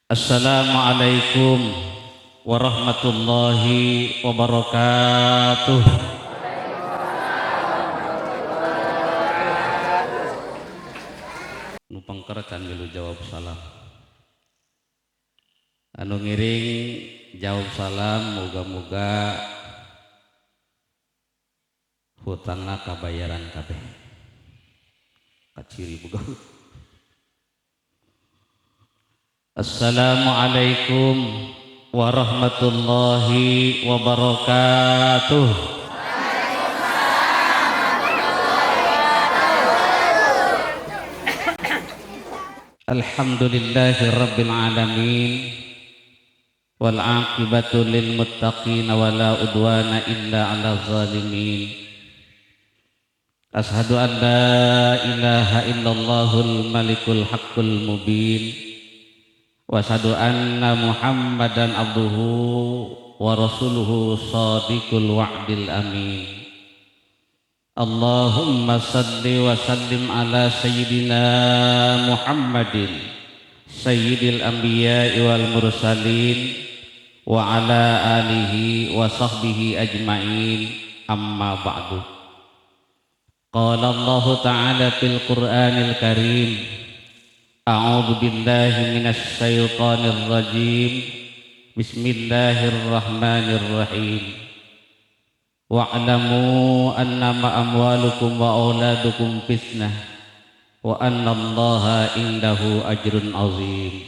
Assalamualaikum warahmatullahi wabarakatuh. Nu pengker can milu jawab salam. Anu ngiring jawab salam, moga-moga hutangna kabayaran kabeh. Kaciri boga. Assalamualaikum warahmatullahi wabarakatuh. Alhamdulillahi rabbil alamin wal aqibatu lil muttaqin wa la udwana illa 'alal zalimin. Ashhadu an la ilaha illallahul malikul haqqul mubin. Wa asyhadu anna Muhammadan abduhu wa rasuluhu shadiqul wa'dil amin. Allahumma salli wa sallim ala sayyidina Muhammadin sayyidil anbiya'i wal mursalin wa ala alihi wa sahbihi ajma'in, amma ba'du. Qala Allah ta'ala fil Qur'anil Karim, a'udzu billahi minasy syaithanir rajim. Bismillahirrahmanirrahim. Wa'lamu annama amwalukum wa auladukum fitnah wa annallaha indahu ajrun azim.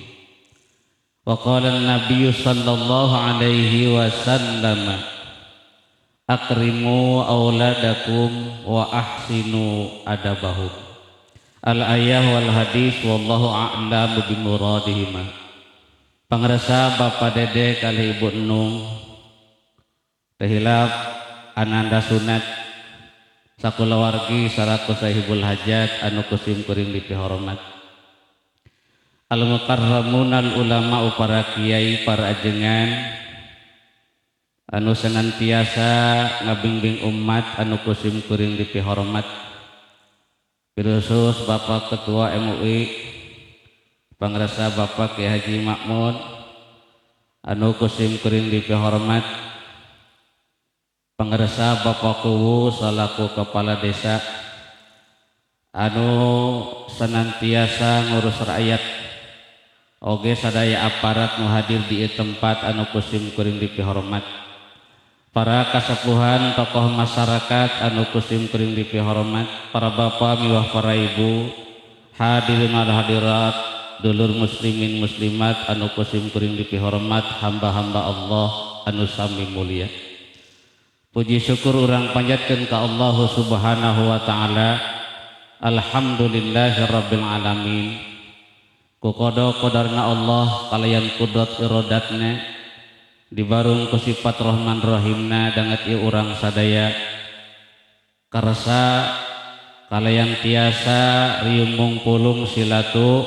Wa qala an-nabiy sallallahu alaihi wasallam, akrimu auladakum wa ahsinu adabahum. Al-ayah wal hadis, wallahu a'lamu bimuradihima. Pangrasa Bapak Dede kali Ibu Nung tehilap ananda sunat sakulawargi saraku sahibul hajat anu kusim kuring dipihormat. Al mukarramun al ulama para kiai para ajengan anu senantiasa ngabingbing umat anu kusim kuring dipihormat. Khusus Bapak Ketua MUI pangrasa Bapak Kiai Haji Makmun anu kusim kuring dipihormat. Pangrasa Bapak Kuwu salaku kepala desa anu senantiasa ngurus rakyat, oge sadaya aparat nu hadir di tempat anu kusim kuring dipihormat. Para kasepuhan tokoh masyarakat anu kusim kuring dipihormat, para bapak miwah para ibu, hadirin wal hadirat, dulur muslimin muslimat anu kusim kuring dipihormat, hamba-hamba Allah anu sami mulia. Puji syukur urang panjatkeun ka Allah Subhanahu wa taala. Alhamdulillahirabbil alamin. Ku qada qadarna Allah kalayan kudrat iradatna dibarung ku sifat Rahman Rahimna danget ieu urang sadaya karsa kalayan tiasa riung mungpulung silatu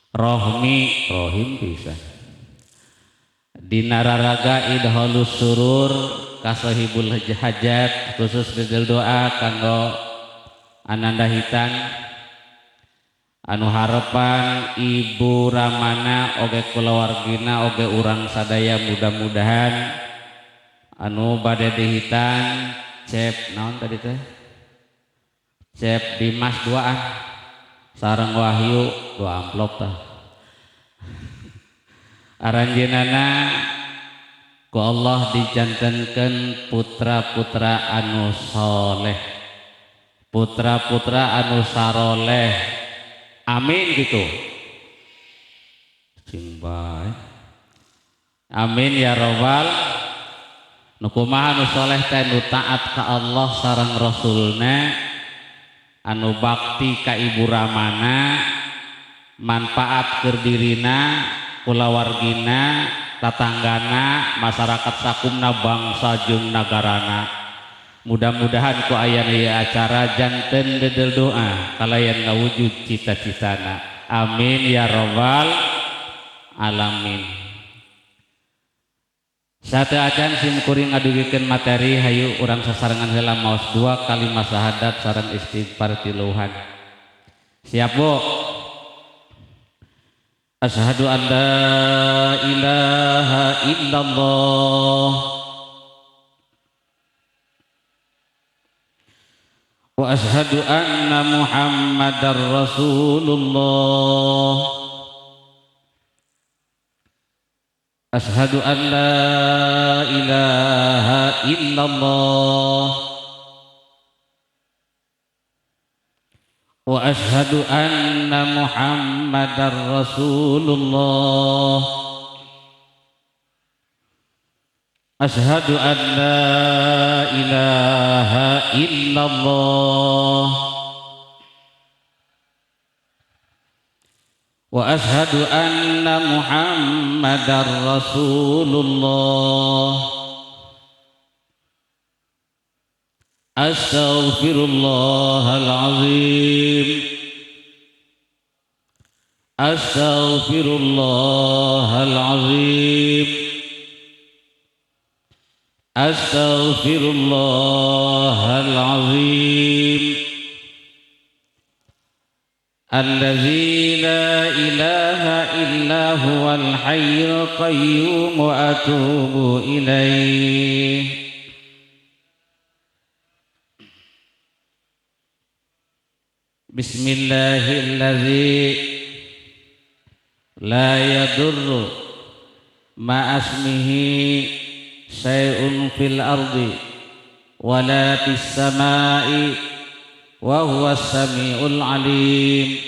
rohmi rohim bisa dina raraga idhalus surur kasahibul hajat, khusus dedel doa kanggo ananda hitan anu harapan Ibu Ramana oge kulawargina oge urang sadaya, mudah-mudahan anu bade dihitan cep naon tadi teh cep Dimas duaan sareng Wahyu dua amplop tah aranjeunana ku Allah dijantenkeun putra-putra anu soleh, putra-putra anu saroleh. Amin gitu. Sing bae. Amin ya robbal. Nu kumaha nu soleh teh nu taat ka Allah sareng Rasulna, anu bakti ka ibu ramana, manfaat keur dirina, kulawargina, tatanggana, masyarakat sakumna, bangsa jeung nagarana. Mudah-mudahan ku ayana ieu acara janten dedel doa kalayan ngawujud cita-citana. Amin ya robbal alamin. Sateuacan sim kuring ngadugikeun materi, hayu urang sasarengan heula maos dua kalimat syahadat sareng istighfar tiluhan. Siap Bu? Asyhadu an la ilaha illallah wa asyhadu anna Muhammadar Rasulullah. Asyhadu an la ilaha illallah wa asyhadu anna Muhammadar Rasulullah. Asyhadu an la ilaha illallah wa asyhadu anna Muhammadar Rasulullah. Astaghfirullahal azim. Astaghfirullahal azim. Astaghfirullahal azim. Allazi la ilaha illa huwal hayyul qayyum wa atubu ilaih. Bismillahilladzi la yadurru ma'asmihi syai'un fil ardi wala fis sama'i wa huwas samiul alim.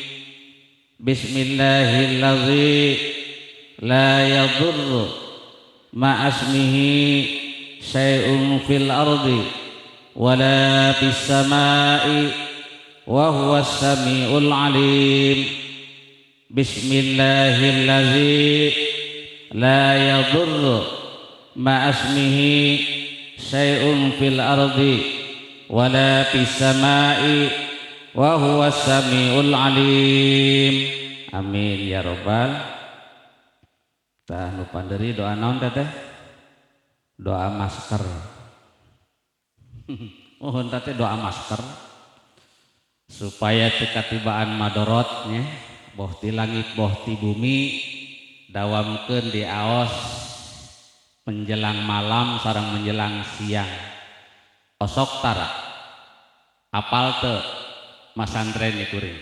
Bismillahilladzi la yadurru ma'asmihi syai'un fil ardi wala fis sama'i wa huwas samiul alim. Bismillahilladzi la yadurru ma'asmihi syai'un fil ardi wala fis sama'i wa huwas samiul alim. Amin ya robbal. Tah nu panderi doa naon teteh? Doa masker. Mohon teteh doa masker supaya teu katibaan madorot nya, boh ti langit boh ti bumi, dawamkeun diaos menjelang malam sareng menjelang siang. Osok tara apal teu masantren kuring,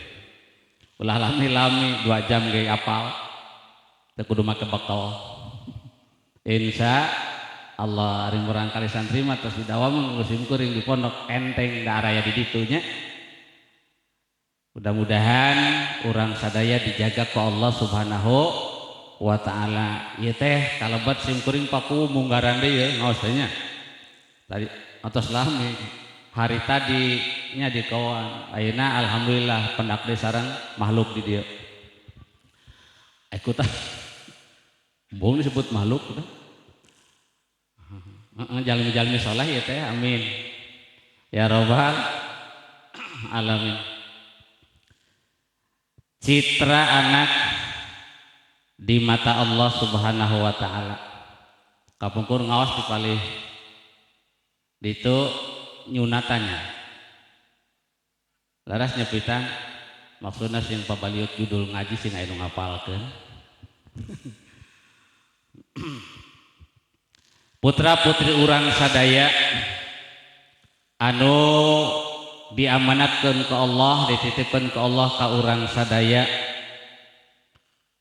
ulah lami-lami 2 jam ge apal teu kudu make bekal. Insya Allah ari murang kali santri mah tos didawam musim kuring di pondok enteng da araya di ditu nya. Mudah-mudahan urang sadaya dijaga ku Allah Subhanahu wa taala. Ieu teh kalebet sim kuring paku munggaran deui ye ngaos teh nya. Tadi atos lami hari tadi nya di kawan. Ayeuna alhamdulillah pendak deui sareng makhluk di dieu. Ikutan. Embung disebut makhluk teh. Heeh, jalmi-jalmi saleh ieu teh amin. Ya robbal alamin. Citra anak di mata Allah Subhanahu wa taala. Kapungkur ngaos di palih ditu nyunatannya. Laras nyepitan maksudna sing pabaliut judul ngaji sing aya nu ngapalkeun. Putra-putri urang sadaya anu diamanatkeun ke Allah, dititipkeun ke Allah ka urang sadaya,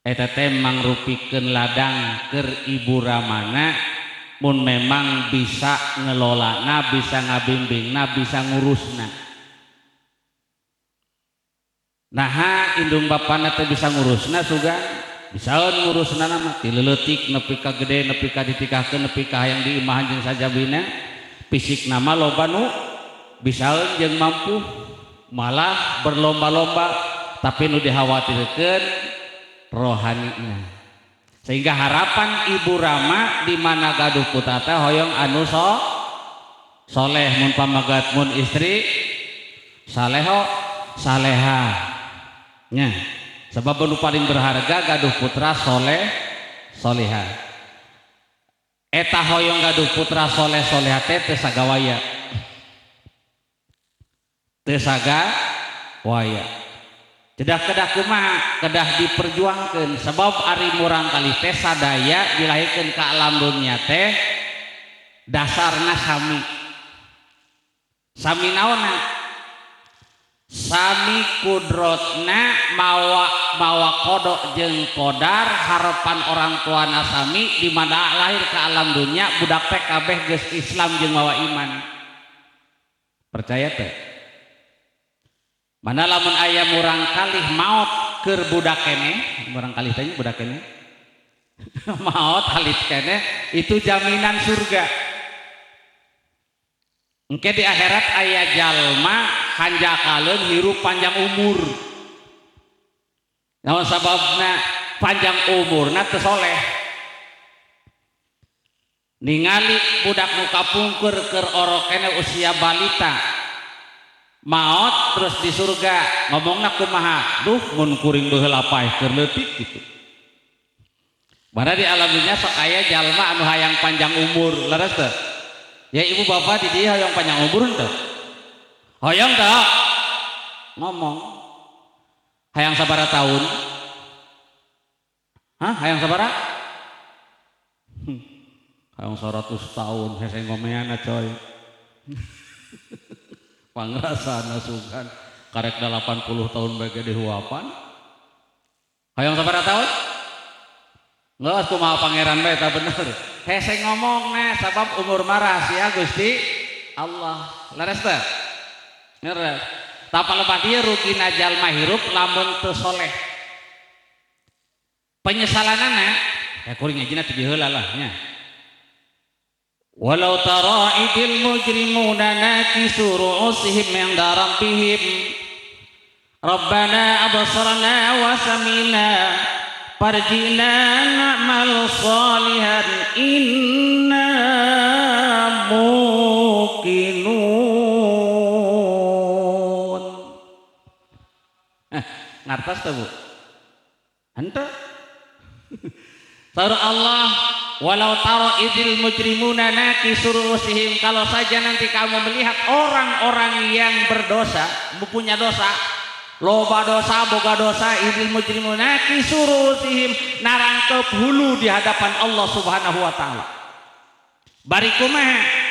eta teh mangrupikeun ladang keur ibu ramana mun memang bisa ngelolana, bisa ngabimbingna, bisa ngurusna. Naha indung bapana teh bisa ngurusna sugan, bisaeun ngurusna mah ti leutik nepi ka gede, nepi ka ditikahkeun, nepi ka hayang diimahan jeung sajabina. Fisikna mah loba nu bisaeun jeung mampu, malah berlomba-lomba, tapi nu dikhawatirkeun rohanina. Sehingga harapan ibu rama di mana gaduh putra teh hoyong anu soleh, mun pamagat mun istri saleho saleha nya. Sebab nu paling berharga gaduh putra soleh soleha. Eta hoyong gaduh putra soleh soleha teh teu sagawaya. Teu sagawaya. Kedah-kedah kumaha, kedah diperjuangkeun sebab ari murang kali teh sadaya dilahirkeun ka alam dunia teh dasarna sami. Sami naonna? Sami kudrotna mawa mawa qodho jeung qodar harapan orang tuana sami di mana lahir ke alam dunia budak teh kabeh geus Islam jeung mawa iman. Percaya teh? Mana lamun aya murang kalih maot keur budak keneh, murang kalih teh budak keneh. Maot halit keneh itu jaminan surga. Engke di akhirat aya jalma hanjakaleun hirup panjang umur. Naon sababna panjang umurna teu soleh. Ningali budak nu kapungkur keur orok keneh usia balita. Maot terus di surga ngomongna kumaha? Duh mun kuring baheula paeh keur leutik gitu. Mana di alam dunia sok aya jalma anu hayang panjang umur, leres teu? Ya ibu bapak di dieu hayang panjang umur henteu? Hoyong teu? Ngomong. Hayang sabaraha tahun? Hah? Hayang sabaraha? Hayang 100 tahun hese ngomeana coy. Pangrasana sugan karek 80 tahun bae ge dihuapan. Hayang sabaraha tahun? Geus kumaha pangeran bae eta bener. Hese ngomongna sabab umur mah rahasia Gusti Allah. Leres teu? Leres. Tapa lebah dieu rugina jalma hirup lamun teu soleh. Penyesalanana ya kuring ngajina teu diheula lah nya. Walau tara idil mujrimuna nakisu ru'usihim 'inda rabbihim Rabbana absarna wa sami'na farji'na na'mal salihan inna muqinun. Ngartos teu Bu? Henteu. Saur Allah, walau tara idil mujrimuna nakisu ru'usihim, kalau saja nanti kamu melihat orang-orang yang berdosa, mempunyai dosa, loba dosa, boga dosa, idil mujrimuna nakisu ru'usihim, narangkep hulu di hadapan Allah Subhanahu wa taala. Bari kumaha?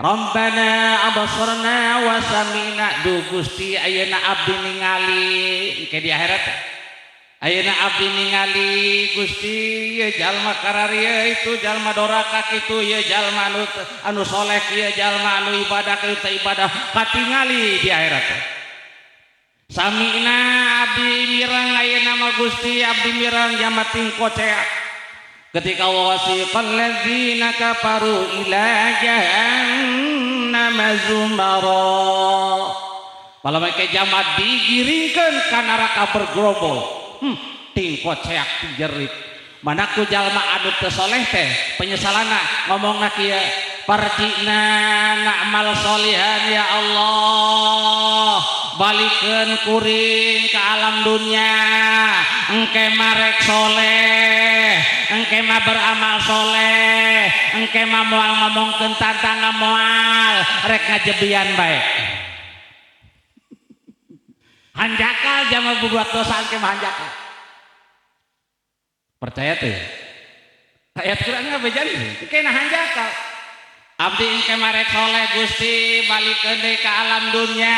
Rabbana absarna wa sami'na, duh Gusti ayeuna abdi ningali engke di akhirat. Ayeuna abdi ningali Gusti ieu jalma kararieu itu jalma doraka kitu ieu jalma anu soleh ieu jalma anu ibadah kieu teh ibadah katingali di akhirat. Sami'na abdi mireng ayeuna mah Gusti abdi mireng jalma tingkoceak. Ketika wasiqal ladzina kafaru ila jahannama zumara. Palama ke jalma digiringkeun ka neraka bergerombol. Tingkoceak tijerit. Mana ku jalma anu teu soleh teh penyesalana ngomongna kieu, farji'na na'mal solihan ya Allah, balikeun kuring ke alam dunia, engke mah rek soleh, engke mah beramal soleh, engke mah moal ngomongkeun tantang moal, rek ngajebian bae. Hanjakal jalma berbuat dosa engke mah hanjakal. Percaya tuh? Ayat Quran nggak bejali, engke nah hanjakal. Abdi engke mah rek soleh Gusti, balikeun deui ka alam dunia,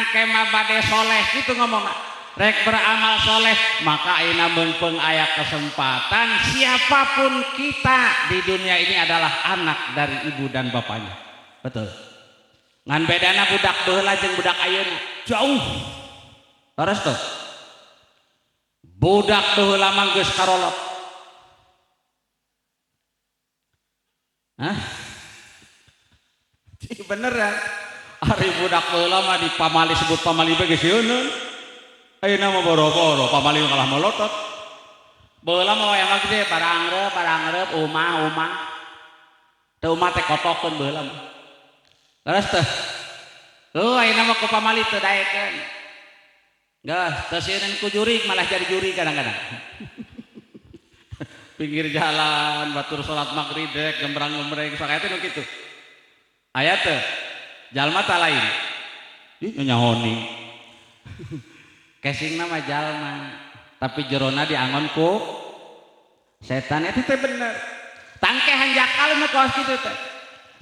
engke mah bade soleh gitu ngomongna. Rek beramal soleh, maka ayeuna meunpeung aya kesempatan siapapun kita di dunia ini adalah anak dari ibu dan bapaknya. Betul. Ngan bedana budak baheula jeung budak ayeuna jauh. Terus tuh. Budak baheula mah geus karolot. Hah? Bener ya. Ari budak baheula mah di pamali sebut pamali bae geus sieun. Ayeuna mah boro-boro pamali kalah molotot. Baheula mah wayang gede barangreup barangreup umah-umah. Teu umah teh kotokeun baheula mah. Terus teh. Heuh ayeuna mah ku pamali teu daekeun. Geus teu sieun ku jurig malah jadi jurig kadang-kadang. Pinggir jalan batur salat maghrib dek gembrang-gembreng sok aya teh nu kitu. Aya teu? Jalma ta lain. Ih nyahoni. Casingna mah jalma, tapi jerona diangon ku setan. Itu teh bener. Tangke hanjakal nu kawas kitu teh.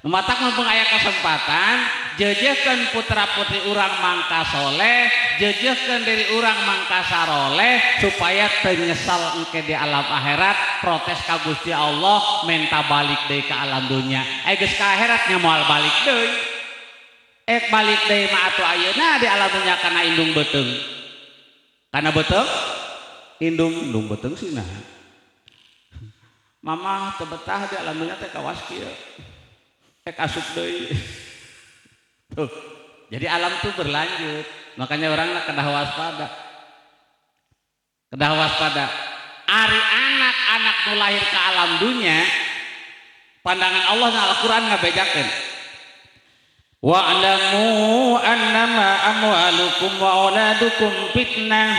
Nu matak mumpung aya kesempatan, jeujeuhkeun putra putri urang mangka soleh, jeujeuhkeun diri urang mangka saroleh, supaya teu nyesal engke di alam akhirat protes ka Gusti Allah menta balik deui ka alam dunya. Aya geus ka akhirat nya moal balik deui. Ek balik deui mah atuh ayeuna di alam dunya kana indung beuteung. Kana beuteung? Indung, indung beuteung sih nah. Mamah teu betah di alam dunya teh kawas kieu. Ek asup deui. Tuh. Jadi alam tuh berlanjut. Makanya orang kedah waspada. Kedah waspada. Ari anak-anak nu lahir ke alam dunia, pandangan Allah na Al-Qur'an ngabejakeun. Wa'lamu annama amwalukum wa auladukum fitnah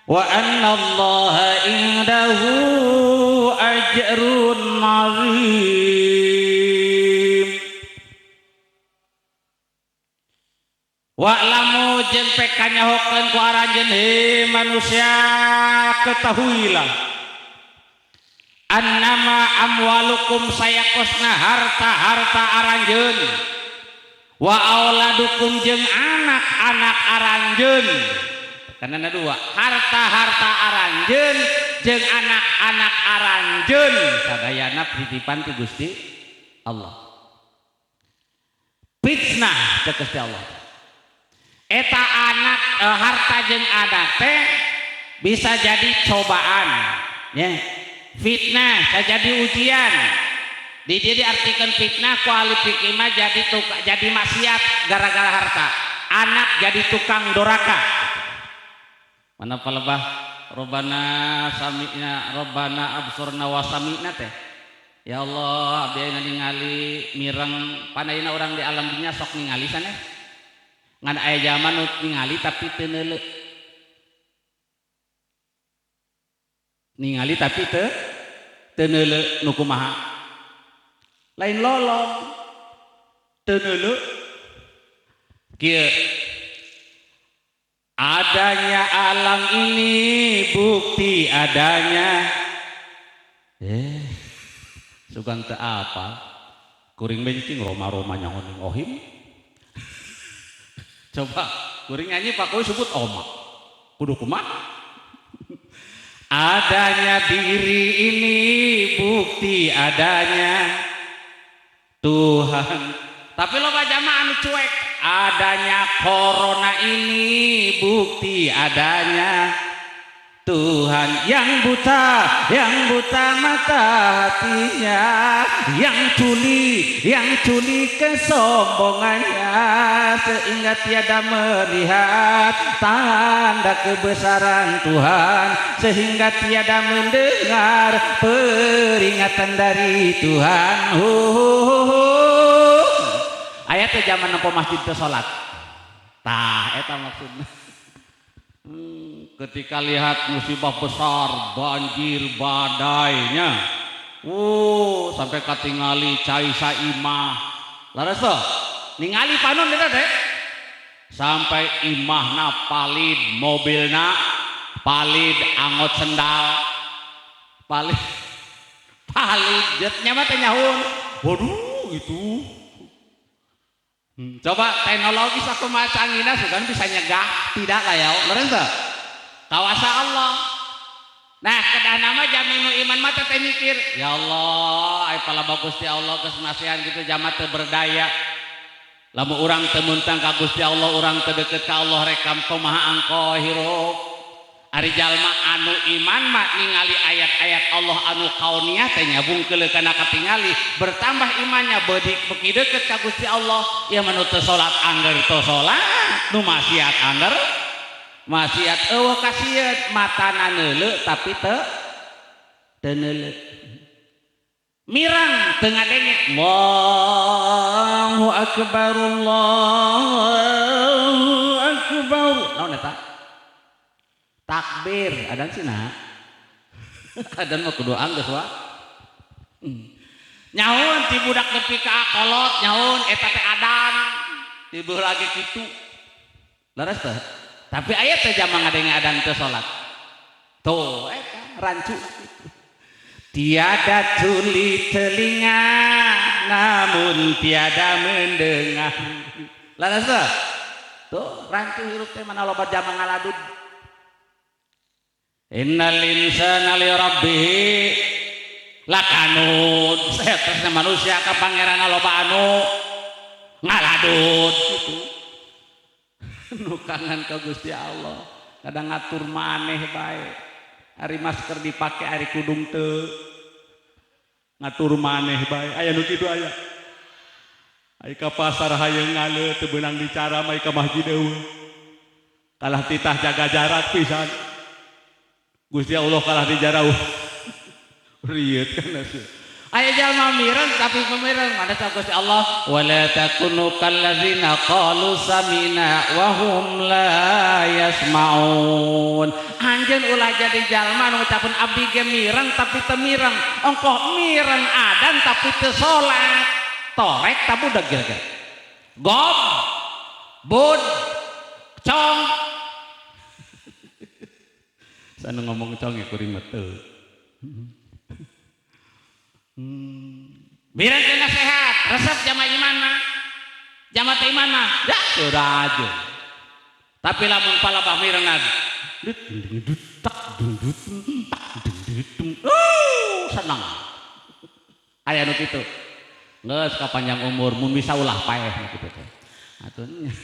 wa anna Allaha indahu ajrun 'azim. Wa'lamu jeung pek kanyahokeun ku aranjeun he manusia, ketahuilah annama amwalukum sayakosna harta-harta aranjeun wa auladukum jeung anak-anak aranjeun. Karena dua, harta-harta aranjeun jeung anak-anak aranjeun sadayana titipan ti Gusti Allah. Fitnah cek Gusti Allah. Eta anak harta jeung anak teh bisa jadi cobaan ya. Fitnah bisa jadi ujian. Di dieu diartikan fitnah ku ahli fikih mah jadi jadi maksiat gara-gara harta. Anak jadi tukang doraka. Mana palebah Robbana sami'na Robbana absorna wa sami'na teh. Ya Allah, abdi ayeuna ningali mireng panayna urang di alam dunya sok ningali sanes. Ngan aya zaman nu ningali tapi teu neuleu. Ningali tapi teu neuleu nu kumaha. Lain lolong teu neuleu. Kieu adanya alam ini bukti adanya. Sugan teu apa? Kuring bencing roma-roma nyahoning ohim. Coba kuring nyanyi Pak Koy sebut oma. Kudu kumaha? Adanya diri ini bukti adanya Tuhan. Tapi loba jamaah anu cuek. Adanya corona ini bukti adanya Tuhan. Yang buta mata hatinya, yang tuli kesombongannya, sehingga tiada melihat tanda kebesaran Tuhan, sehingga tiada mendengar peringatan dari Tuhan. Hu, hu, hu, hu. Ayat teh zaman nempo masjid teh salat. Tah eta maksudna. Ketika lihat musibah besar, banjir, badainya, sampai katingali cai saimah. Laras tuh, ningali panon eta teh. Sampai imahna palid, mobilna palid, angot sendal palid, palid, jetnya mah teh nyahun. Waduh, itu. Coba teknologi sakumaha canggihna sugan bisa nyegah, tidak lah ya, leres teu? Kawasa Allah. Nah, kedah nama jami nu iman mah teh mikir, ya Allah, ai palebah Gusti Allah geus masihan kitu jama teu berdaya. Lamun urang teu muntang ka Gusti Allah, urang teu deukeut ka Allah rekam kumaha angko hirup. Ari jalma anu iman mah ningali ayat-ayat Allah anu kauniyah teh nyabung keuleuh kana katingali, bertambah imannya beuki beuki deukeut ka Gusti Allah. Ieu mah nu teu salat angger teu salat, nu maksiat angger maksiat, eueuh kasieun matana neuleuh tapi teu neuleuh. Mirang teu ngadenge. Allahu akbar, Allahu akbar. Naon eta? Takbir, adan sih nah. Adan mah kudu anggeus wa. Nyaun ti budak nepi ka kolot nyaun eta teh adan. Tiba lagi kitu. Leres teh? Tapi aya teh jalma ngadenge adan teu salat. Tuh eta rancu. Tiada tuli telinga namun tiada mendengar. Laras teh? Tuh rancu hirup teh mana loba jalma ngaladud. Innal insana li rabbih lakanud. Saestuna manusia ka pangeran loba anu ngaladud gitu. Nu kangen ka Gusti Allah, kadang ngatur maneh bae. Ari masker dipake ari kudung teu. Ngatur maneh bae. Aya nu kitu aya. Ai ka pasar hayang ngale teu beunang dicara mah ka masjid eueuh. Kalah titah jaga jarak pisan. Gusti Allah kalah dijarauh. Rieut kan asuh. Aya jalma mireng tapi pemireng mana sa Gusti Allah wala takunu kallazina qalu samina wa hum la yasmaun. Anjeun ulah jadi jalma nu ngucapkeun abdi ge mireng tapi teu mireng. Ongkoh mireng adan tapi teu salat. Torek ta budak kira-kira. Gob bud cong. Sana ngomong cong ya kuring mah teu. Mireng teh sehat, resep jama iman mah. Jama teh iman mah, ya teu aja. Tapi lamun palabah mirengan, senang. Aya nu kitu. Geus kapanjang umur mun bisa ulah paeh nu kitu teh. Atuh nya.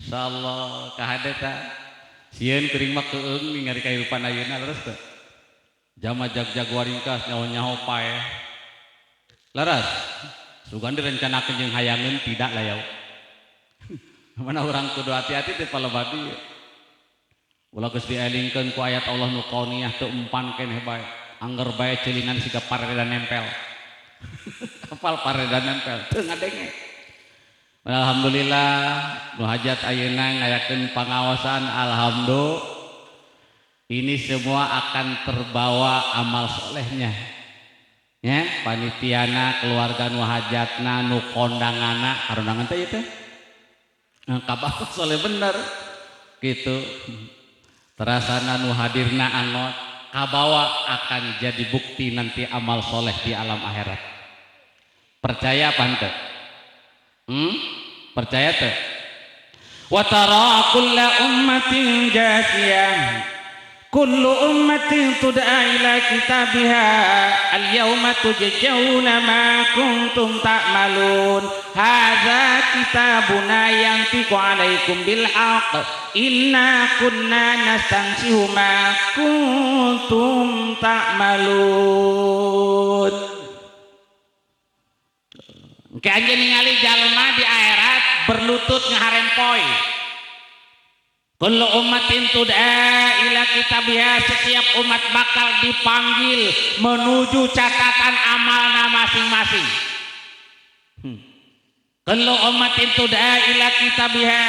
Insyaallah kahade ta. Sieun kuring mah keung ningali kahirupan ayeuna leres teu. Jama jag-jag waringkas nyaho-nyaho paeh. Leres. Sugan direncanakeun jeung hayangeun tidak lah yau. Mana urang kudu hati-hati teh palebah dieu. Ulah geus dielingkeun ku ayat Allah nu kauniyah teu empan keneh bae. Angger bae ceulingan siga pareda nempel. Apal pareda nempel teu ngadenge. Alhamdulillah nu hajat ayeuna ngayakeun pangaosan alhamdulillah. Ini semua akan terbawa amal solehnya. Ya, panitiana, keluarga nu hajatna, nu kondangana, karondangan teh ieu teh. Nah, kabar soleh bener gitu. Terasana nu hadirna angot kabawa akan jadi bukti nanti amal soleh di alam akhirat. Percaya apa henteu? Percaya teu? Wa tara kulla ummatin jasiyah. Kullu ummatin tud'a ila kitabiha al-yawma tujzauna ma kuntum ta'malun. Hadza kitabuna yantiqu 'alaikum bil haqq. Inna kunna nastansihu ma kuntum ta'malun. Engke anjeun ningali jalma di akhirat berlutut ngaharempoy. Kullu ummatin tud'a ila kitabiha, setiap umat bakal dipanggil menuju catatan amalna masing-masing. Kullu ummatin tud'a ila kitabiha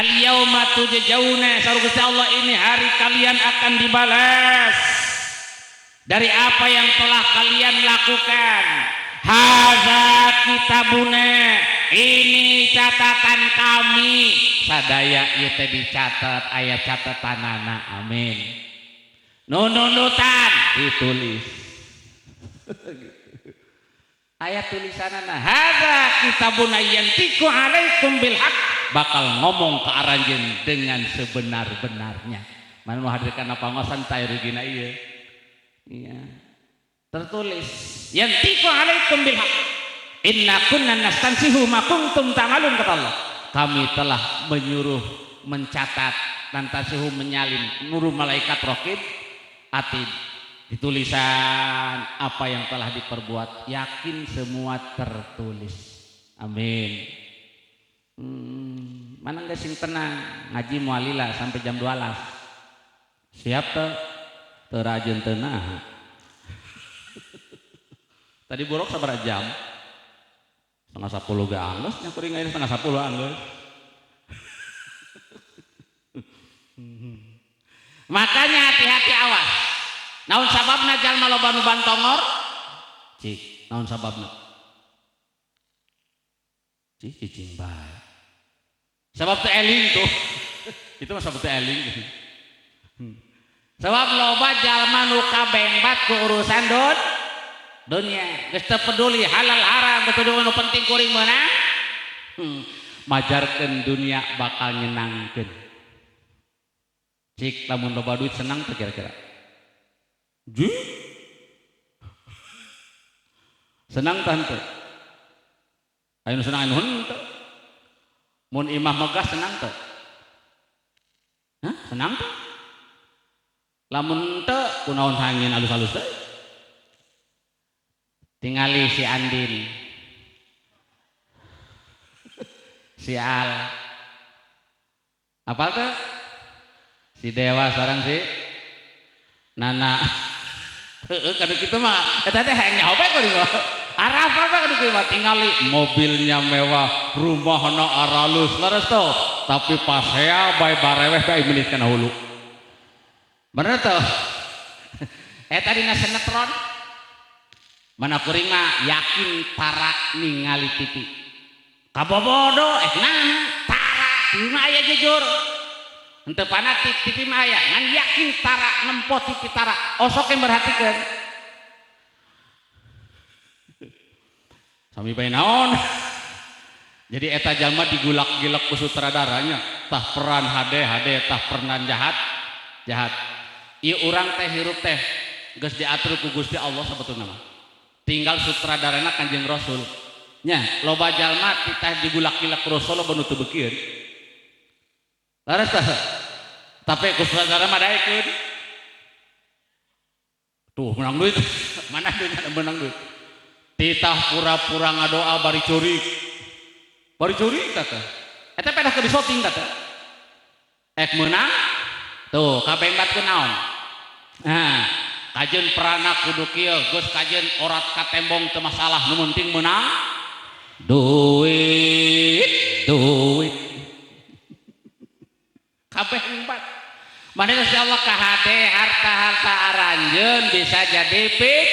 al-yauma tujzauna, saur Gusti Allah ini hari kalian akan dibalas dari apa yang telah kalian lakukan. Hadza kitabuna, ini catatan kami. Sadaya ieu teh dicatat, aya catatanana. Amin. Nundutan ditulis. Aya tulisanana hadza kitabuna yantiqu alaikum bil haq, bakal ngomong ke aranjeun dengan sebenar-benarnya. Mana mau hadirkan apa ngosan cair rugina ieu. Iya. Tertulis yantiqu alaikum bil haq. Inna kunna nastansihu ma kuntum ta'malun, kata Allah. Kami telah menyuruh mencatat, nantasihu menyalin, nuru malaikat raqib atid, ditulisan apa yang telah diperbuat, yakin semua tertulis. Amin. Mana geus sing tenang ngaji mualila sampai jam 12. Siap teu? Teu rajin teu naha. Tadi borok sabaraha jam? 9:30 ge anggeus, nya kuring ayeuna 9:30 anggeus. Makanya hati-hati awas. Naon sababna jalma loba nu bantongor? Cik, naon sababna? Cik cicing bae. Sebab teu eling tuh. Itu mah sabab teu eling. Sebab loba jalma nu kabengbat ku urusan dunia. Geus teu peduli halal haram, teu peduli nu penting kuring meunang. Majarkeun dunia bakal nyenangkeun. Cik lamun loba duit senang teu kira-kira? Ji? Senang tah henteu? Aya nu senang anu henteu. Mun imah megah senang teu? Hah? Senang teu? Lamun henteu kunaon hangin alus-alus teh? Tingali si Andin. Si Al. Apal teh? Si Dewa sareng si Nana. Heeh kadu kitu mah eta teh hayang nyaho bae kuring mah. Arah apa kadu kitu mah tingali mobilnya mewah, rumahna aralus, leres tuh. Tapi pasea bae bareweh bae menit kana hulu. Bener tuh. Eta dina sinetron. Mana kuring mah yakin tara ningali TV. Kabobodo nah tara TV mah aya jujur. Henteu fanatik TV mah aya, ngan yakin tara nempo TV tara. Osok yang merhatikeun. Sami bae naon. Jadi eta jalma digulak-gilak ku sutradaranya, tah peran hade hade, tah peran jahat jahat. Ieu urang teh hirup teh geus diatur ku Gusti Allah sabetulna mah. Tinggal sutradarana Kanjeng Rasul. Nya, loba jalma titah digulak-gilak ku Rasul loba nu teu beukieun. Laras tah. Tapi ku sutradara mah daekeun. Tuh menang duit. Mana duitnya menang duit. Titah pura-pura ngadoa bari curik. Bari curik tah. Eta pedah keur disoting tah. Ek meunang tuh kabengbat ku naon. Nah, kajeun perana kudu kieu, geus kajeun orat ka tembong teu masalah, nu penting meunang duit, duit. Kabeh empat. Mana Gusti Allah kahade harta-harta aranjeun bisa jadi fix.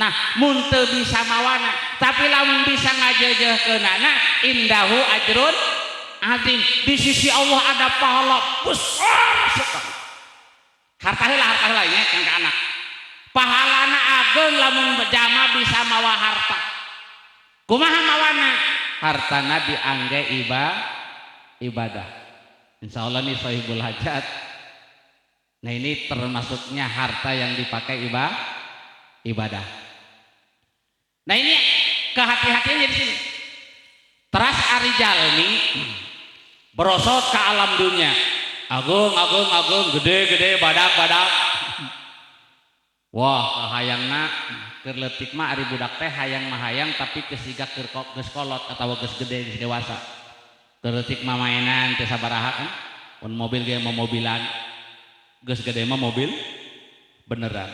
Nah, mun teu bisa mawana, tapi lamun bisa ngajeujeurkeunana indahu ajrun azim. Di sisi Allah ada pahala besar sekali. Harta heula nya kan ka anak. Pahalana ageng lamun jama bisa mawa harta. Kumaha mawana? Hartana diangge ibadah. Insya Allah nih Sohibul Hajat. Nah ini termasuknya harta yang dipakai ibadah. Nah ini kehati-hatiannya di sini. Teras ari jalmi berosot ke alam dunia. Agung, agung, agung, gede, gede, badak, badak. Wah, hayangna keur leutik mah ari budak teh hayang mah hayang tapi kesiga keur geus kolot atawa geus gede geus dewasa. Keur leutik mah mainan teh sabaraha kan. Mun mobil ge mobilan. Geus gede mah mobil beneran.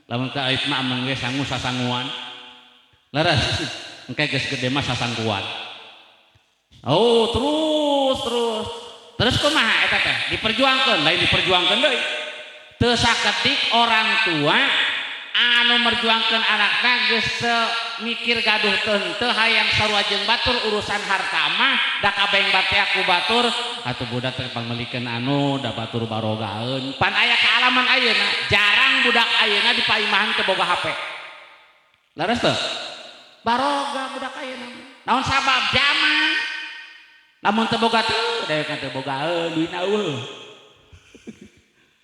Lamun ka ait mah ameng ge sangu sasanguan. Leres, engke geus gede mah sasangkuan. Oh, terus terus. Terus kumaha eta teh? Diperjuangkeun, lain diperjuangkeun deui. Teu sakedik orang tua anu merjuangkeun anakna geus teu mikir gaduh teu henteu hayang sarua jeung batur urusan harta mah da kabeng bate ku batur atuh budak teh pangmelikeun anu da batur barogaeun. Pan aya kaalaman ayeuna, jarang budak ayeuna di paimahan teu boga HP. Leres teu? Baroga budak ayeuna. Naon sabab zaman. Lamun teu boga teu dewek teu bogaeun duitna eueuh.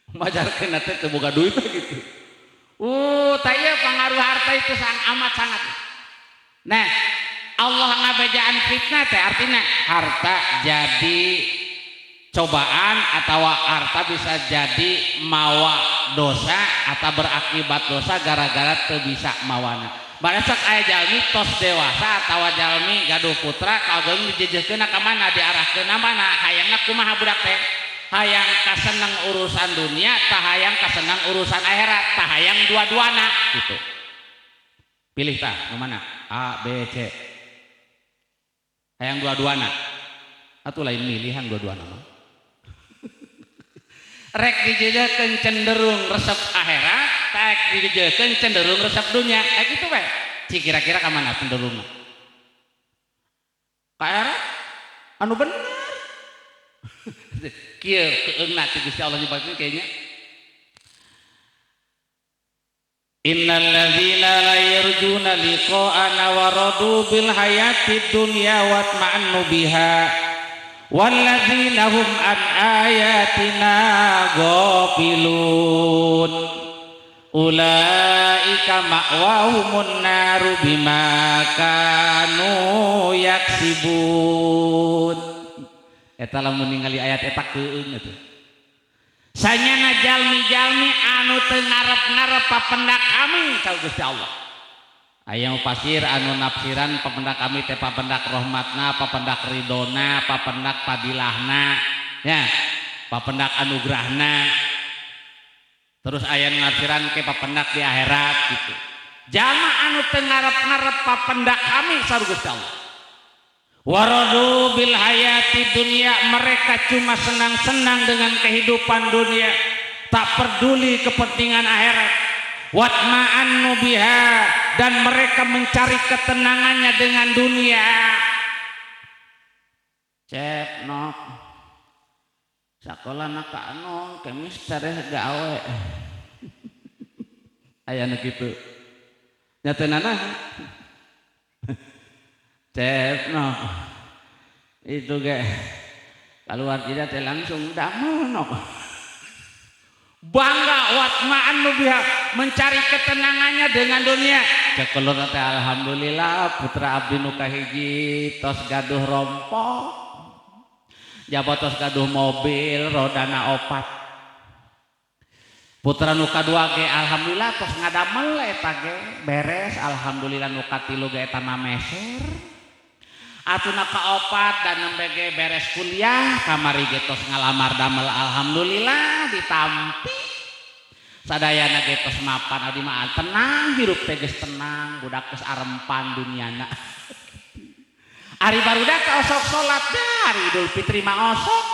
Majarkeun teh teu boga duit gitu. Tah ieu pangaruh harta itu sang amat sangat. Nah, Allah ngabejaan fitnah teh artinya harta jadi cobaan atau harta bisa jadi mawa dosa atau berakibat dosa gara-gara teu bisa mawana. Barasak aya jalmi tos dewasa atawa jalmi gaduh putra kageng dijejehkeun ka mana diarahkeun mana hayangna kumaha budak teh hayang kaseneng urusan dunia tah hayang kaseneng urusan akhirat tah hayang dua-duana gitu. Pilih tah nu mana A B C. Hayang dua-duana atuh lain milih hayang dua-duana mah. Rek dijejehkeun cenderung resep akhirat, rek dijejehkeun cenderung resep dunia. Kayak gitu we. Ci kira-kira ka mana cenderungna? Ka akhirat? Anu bener. Kieu keungna ti Gusti Allah nyebatkeun kayaknya. Innal ladzina la yarjuna liqa'ana wa radu bil hayatid dunya wa atma'annu biha walladzina hum an ayatina ghafilun ulaika ma'wahumun naru bima kanu yaksibun. Eta lamun ningali ayat eta keung eta. Sanyana jalmi-jalmi anu teu ngarep-ngarep papendak kami ka Gusti Allah. Aya pasir anu nafsiran papendak kami teh papendak rahmatna, papendak ridona, papendak padilahna, ya, papendak anugerahna. Terus aya nu nafsiran ke papendak di akhirat gitu. Jalma anu teu ngarep-ngarep papendak kami sareng Gusti Allah. Waradu bil hayati dunia, mereka cuma senang-senang dengan kehidupan dunia, tak peduli kepentingan akhirat. Watma'annu biha, dan mereka mencari ketenangannya dengan dunia. Cep nok sakola nak anu kemis careh gawe. Aya nu kitu. Nya teu nana. Cep nok itu ge keluar tidak teh langsung damel nok. Bangga watma'an biha, mencari ketenangannya dengan dunia. Cekelur teh alhamdulillah putra abdi nu kahiji tos gaduh rompok, jaba tos gaduh mobil rodana opat. Putra nu kadua ge alhamdulillah tos ngadamel eta ge beres, alhamdulillah. Nu katilu ge eta mah meser. Atuna kaopat dan nembe ge beres kuliah kamari ge tos ngalamar damel, alhamdulillah ditampi. Sadayana ge tos mapan, abdi mah tenang hirup teh geus tenang, budak geus arempan duniana. Ari barudak teh osok salat dari Idul Fitri mah osok.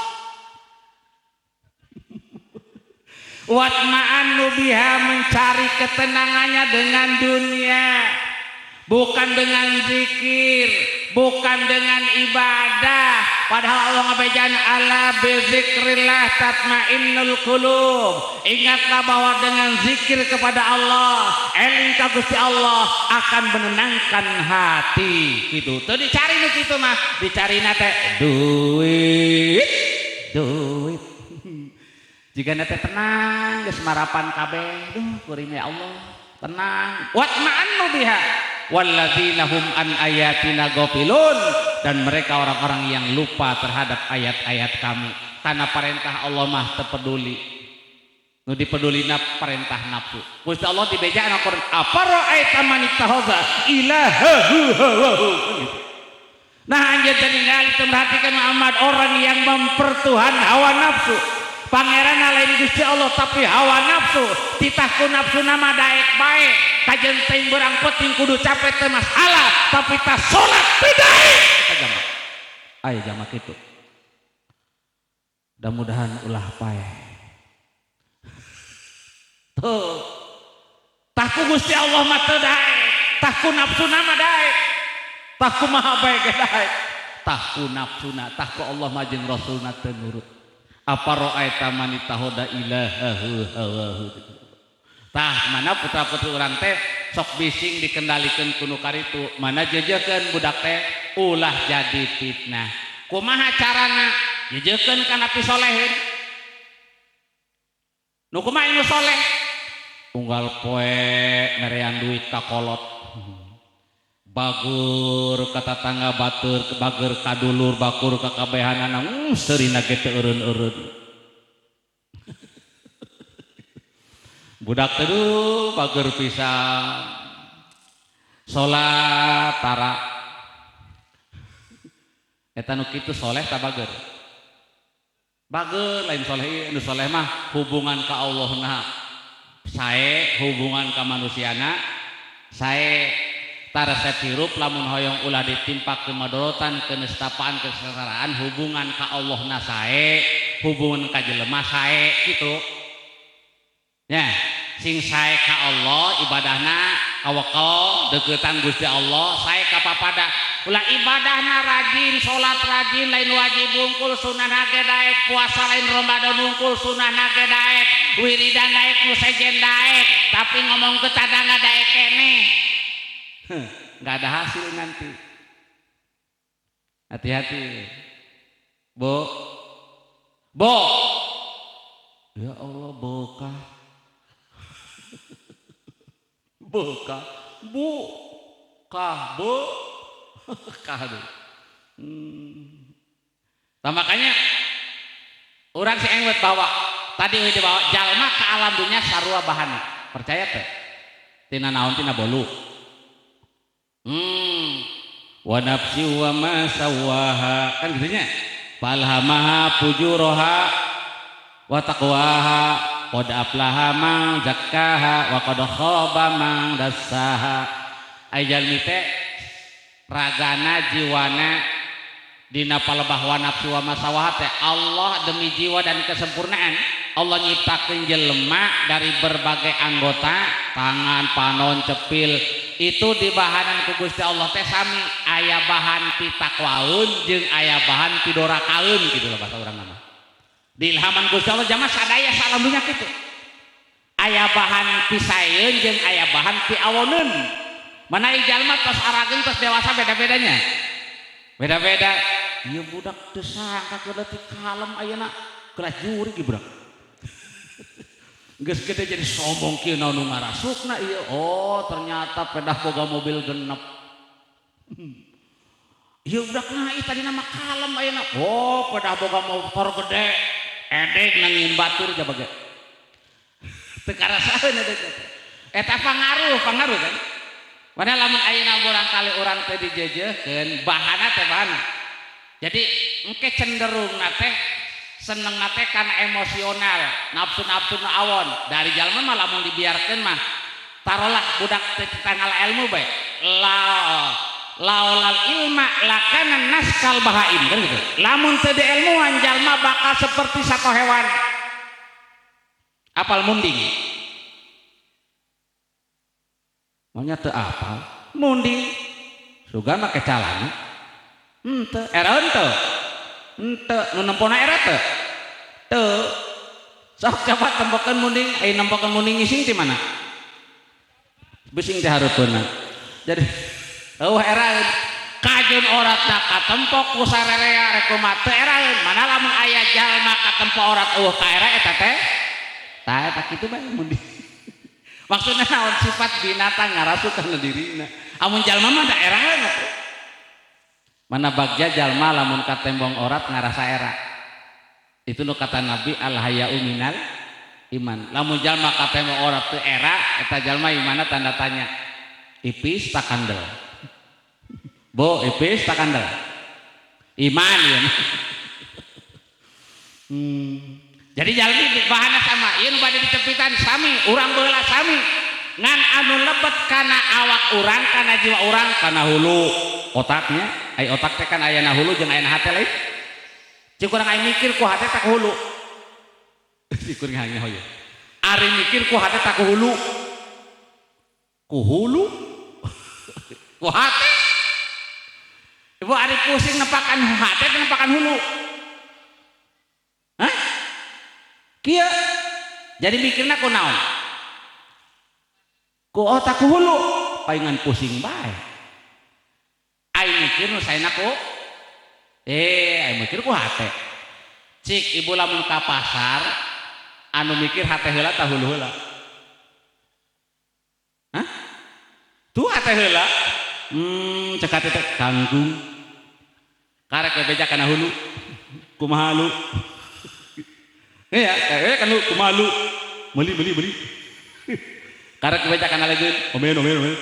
Watma'annu biha, mencari ketenangannya dengan dunia, bukan dengan zikir, bukan dengan ibadah. Padahal Allah ngabejan ala bizikrillah tatmainnul qulub. Ingatlah bahwa dengan zikir kepada Allah, eling ka Gusti Allah akan menenangkan hati. Gitu. Teu dicari nu kitu mah, dicarina teh duit, duit. Jika teh tenang geus marapan kabeh, duh kuring ya Allah, tenang. Watma'annu biha walladzina hum an ayatina ghafilun, dan mereka orang-orang yang lupa terhadap ayat-ayat kami. Karena perintah Allah mah teu peduli. Nu dipedulina perintah nafsu. Gusti Allah dibejaan Al-Qur'an, afara'aita man ittakhadha ilahahu hawahu. Nah anjeun teh ningali teu merhatikan Muhammad orang yang mempertuhan hawa nafsu. Pangeran lain Gusti Allah tapi hawa nafsu, titah ku nafsu nama daek bae, kajen teuing berang penting kudu capek teu masalah, tapi tah salat teu daek. Eta jama. Aya jama kitu. Mudah-mudahan ulah paeh. Tuh. Tah ku Gusti Allah mah teu daek, tah ku nafsu nama daek. Tah ku maha bae ge daek. Tah ku nafsuna, tah ku Allah mah jeung Rasulna teu nurut. Apa ra'aita man ittakhadha ilahahu hawahu. Tah mana putra-putri urang teh sok bising dikendalikeun ku nu karitu, mana jejekeun budak teh ulah jadi fitnah. Kumaha carana? Jejekeun kana pisoleheun. Nu kumaha nu soleh? Unggal poe merean duit ka kolot. Bagur ka tatangga batur, bager ka dulur, bakur ka kabehanana, seurina ge teu eureun-eureun. Budak teh duh bager pisan. Salat tara. Eta nu kitu soleh ta bager? Bager lain soleh ieu, nu soleh mah hubungan ka Allahna sae, hubungan ka manusiana sae. Resep hirup lamun hoyong ulah ditimpa kemadorotan, kenestapaan, kesengsaraan, hubungan ka Allahna sae, hubungan ka jelema sae gitu. Ya, sing sae ka Allah ibadahna kawekal deukeutan Gusti Allah, sae ka papada. Ulah ibadahna rajin, salat rajin, lain wajib bungkul sunah ge daek, daek, puasa lain Ramadan nungkul, sunahna ge daek, wiridan daek, nu sejen daek, tapi ngomong ke tadangga daek keneh. Nggak ada hasil nanti. Hati-hati. Bo. Bo. Ya Allah, bokah. Bokah. Bu. Kah, bo. Kah. Nah, makanya orang si engwet bawa tadi we dibawa jalma ke alam dunia sarua bahana. Percaya teh? Tina naon, tina bolu. Wa nafsi wa ma sawaha, kan gitu nya. Falhamaha fujuraha wa taqwaha qad aflaha man zakkaha wa qad khaba man dassaha. Ai jalmi teh ragana jiwana dina palebah wa nafsi wa masawaha teh Allah demi jiwa dan kesempurnaan. Allah nyiptakeun jelema dari berbagai anggota, tangan, panon, cepil, itu dibahanan ku Gusti Allah teh sami, aya bahan pitakwaeun jeung aya bahan pidorakaeun, gitu loh bahasa urang mah. Diilhaman Gusti Allah jama sadaya salam dunya kitu. Aya bahan pisaeun jeung aya bahan piawoneun. Mana jalma tos arageung, tos dewasa, beda-bedanya. Beda-beda. Ieu budak teu sangka leutik kalem, ayeuna kelas juri ge budak. Geus gede jadi sombong kieu, naon nu ngarasukna ieu? Oh, ternyata pedah boga mobil genep. Ieu budak nah tadi nama kalem, ayeuna oh pedah boga motor gede. Edek nangin batur jabage. Teu karasaeun edek teh. Eta pangaruh, pangaruh kan. Padahal lamun ayeuna kali urang teh dijejeuhkeun bahana teh bahana. Jadi engke cenderung teh seneng teh karena emosional, nafsu-nafsu nu awon. Dari jalma mah lamun dibiarkeun mah, tarolah budak teh tanggal ilmu bae. La laulal ilma lakana nas kal bahaim, kan gitu. Lamun teu diilmuan, jalma bakal seperti satu hewan. Apal munding? Maunya teu apal munding, sugan make calana henteu era, henteu henteu nu nempona era teu teu. Sok coba tempokeun munding. Ai nempokeun munding ngising ti mana? Bising teh hareupeunna. Jadi eueuh eraeun kajun oratna katempok ku sarerea, rek kumaha teu eraeun. Mana lamun aya jalma katempo orat eueuh ka era eta teh, tah eta kitu bae munding. Maksudna naon? Sifat binatang ngarasuk kana dirina. Amun jalma mah da eraeun atuh. Mana bagja jalma lamun katembong orat ngarasa era. Itu nu kata Nabi, al haya'u minal iman. Lamun jalma katembong orat teu era, eta jalma imana tanda tanya. Ipis tak kandel. Bo, ipis tak kandel. Iman ya. Jadi jalmi bahana sama, ieu nu bade dicepitan sami, urang baheula sami. Ngan anu lebet kana awak urang, kana jiwa urang, kana hulu otaknya. Ai otak teh kan ayana hulu jeung ayana hate lain. Cik urang ai mikir ku hate tak hulu. Cik urang hanya hoye. Ari mikir ku hate tak hulu. Ku hulu? Ku hate? Ibu, ari pusing nepakan hate nepakan hulu? Hah? Kieu. Jadi mikirna ku naon? Ku otak, ku hulu. Palingan pusing bae. Ai mikir nu saena ku ai mikir ku hate. Cik ibu, lamun ka pasar anu mikir hate heula tah hulu heula? Hah? Tuh hate heula. Cek hate teh kangkung. Karek bebeja kana hulu. Kumaha lu? Iya, kayak kan lu kumaha lu? Beli beli beli. Karek bebeja kana legeun, omen omen omen.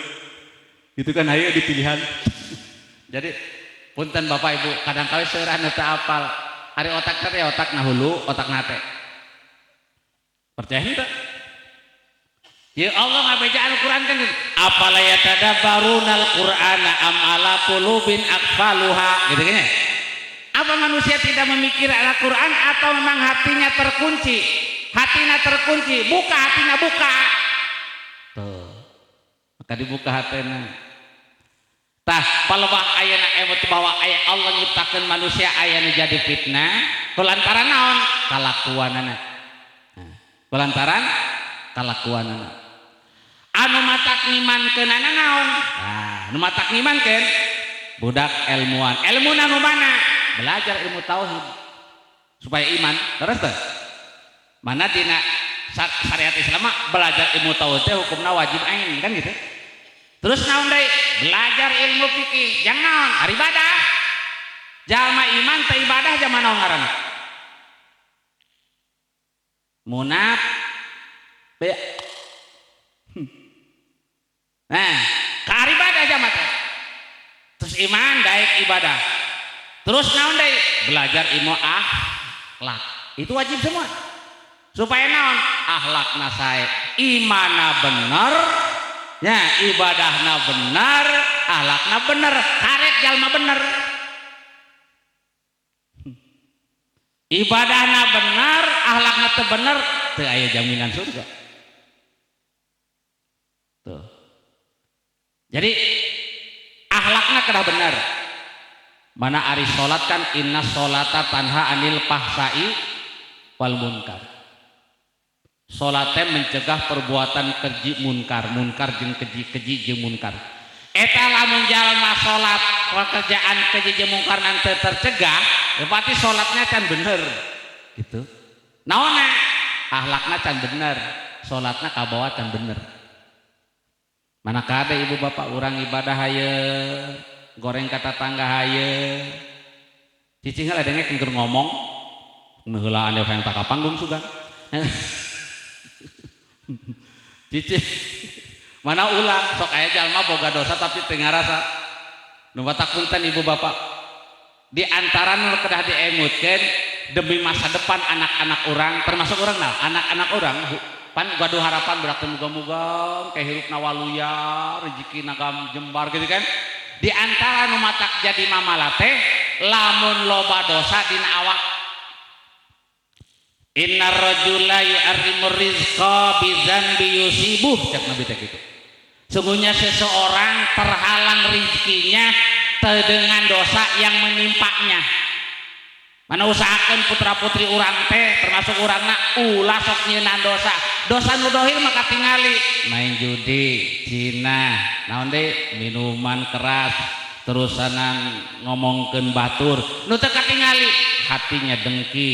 Itu kan aya di pilihan. Jadi punten Bapak Ibu, kadang kali seueur anu teu apal. Ari otak teh otak na hulu, otak na hate. Percaya henteu? Ya Allah ngabeja Al-Qur'an kan, afala yatadabbarunal Qur'ana am ala qulubin aqfaluha, gitu kan ya? Apa manusia tidak memikir Al-Qur'an atau memang hatinya terkunci? Hatinya terkunci, buka hatinya, buka. Tuh. Maka dibuka hatinya. Tah, palebah ayeuna emut bahwa aya Allah nyiptakeun manusia aya nu jadi fitnah. Kulantaran naon? Kalakuanana. Nah, kulantaran kalakuanana. Anu matak ngimankeunana naon? Nah, anu matak ngimankeun budak ilmuwan. Ilmuna nu mana? Belajar ilmu tauhid supaya iman. Terus teh mana dina syariat Islam mah belajar ilmu tauhid teh hukumna wajib ain kan gitu. Terus naon deui? Belajar ilmu fikih. Jang naon? Ari ibadah. Jalma iman teh ibadah jalma naon ngaranna? Munaf be. Nah, ka ibadah jalma teh. Terus iman daek ibadah. Terus naon deui? Belajar ilmu akhlak. Itu wajib semua. Supaya naon? Akhlakna sae, imana bener, ya ibadahna bener, akhlakna bener, karek jalma bener. Ibadahna bener, akhlakna teu bener, teu aya jaminan surga. Tuh. Jadi akhlakna kedah bener. Mana ari salat kan inna sholata tanha anil fahsai wal munkar. Salat teh mencegah perbuatan keji munkar, munkar jeung keji, keji jeung munkar. Eta lamun jalma salat pekerjaan keji jeung munkar nanti tercegah, ya berarti salatnya can bener gitu. Naonna? Akhlakna can bener, salatna kabawa can bener. Mana kade ibu bapak urang ibadah haye, goreng ka tatangga haye. Cicing heula denge keur ngomong, nu heulaan hayang taka panggung sugan. Cicing mana ulah sok aya jalma boga dosa tapi teu ngarasa. Nu batak punten ibu bapak. Di antara nu kedah diemutkeun demi masa depan anak-anak urang, termasuk urang nah, anak-anak urang pan gaduh harapan budak teh muga-muga kayak hirupna waluya, rezekina jembar gitu kan. Di antara nu matak jadi mamala teh lamun loba dosa dina awak. Innar rajula yu'arrimu rizqa bidzanbi yusibuh, cek Nabi teh gitu. Sungguhnya seseorang terhalang rizkinya dengan dosa yang menimpanya. Mana usahakan putra-putri urang teh termasuk urangna ulah sok nyieunaan dosa. Dosa nu dohir maka tingali main judi, zina, naon deui, minuman keras, terusanan ngomongkeun batur. Nu teu katingali hatinya dengki,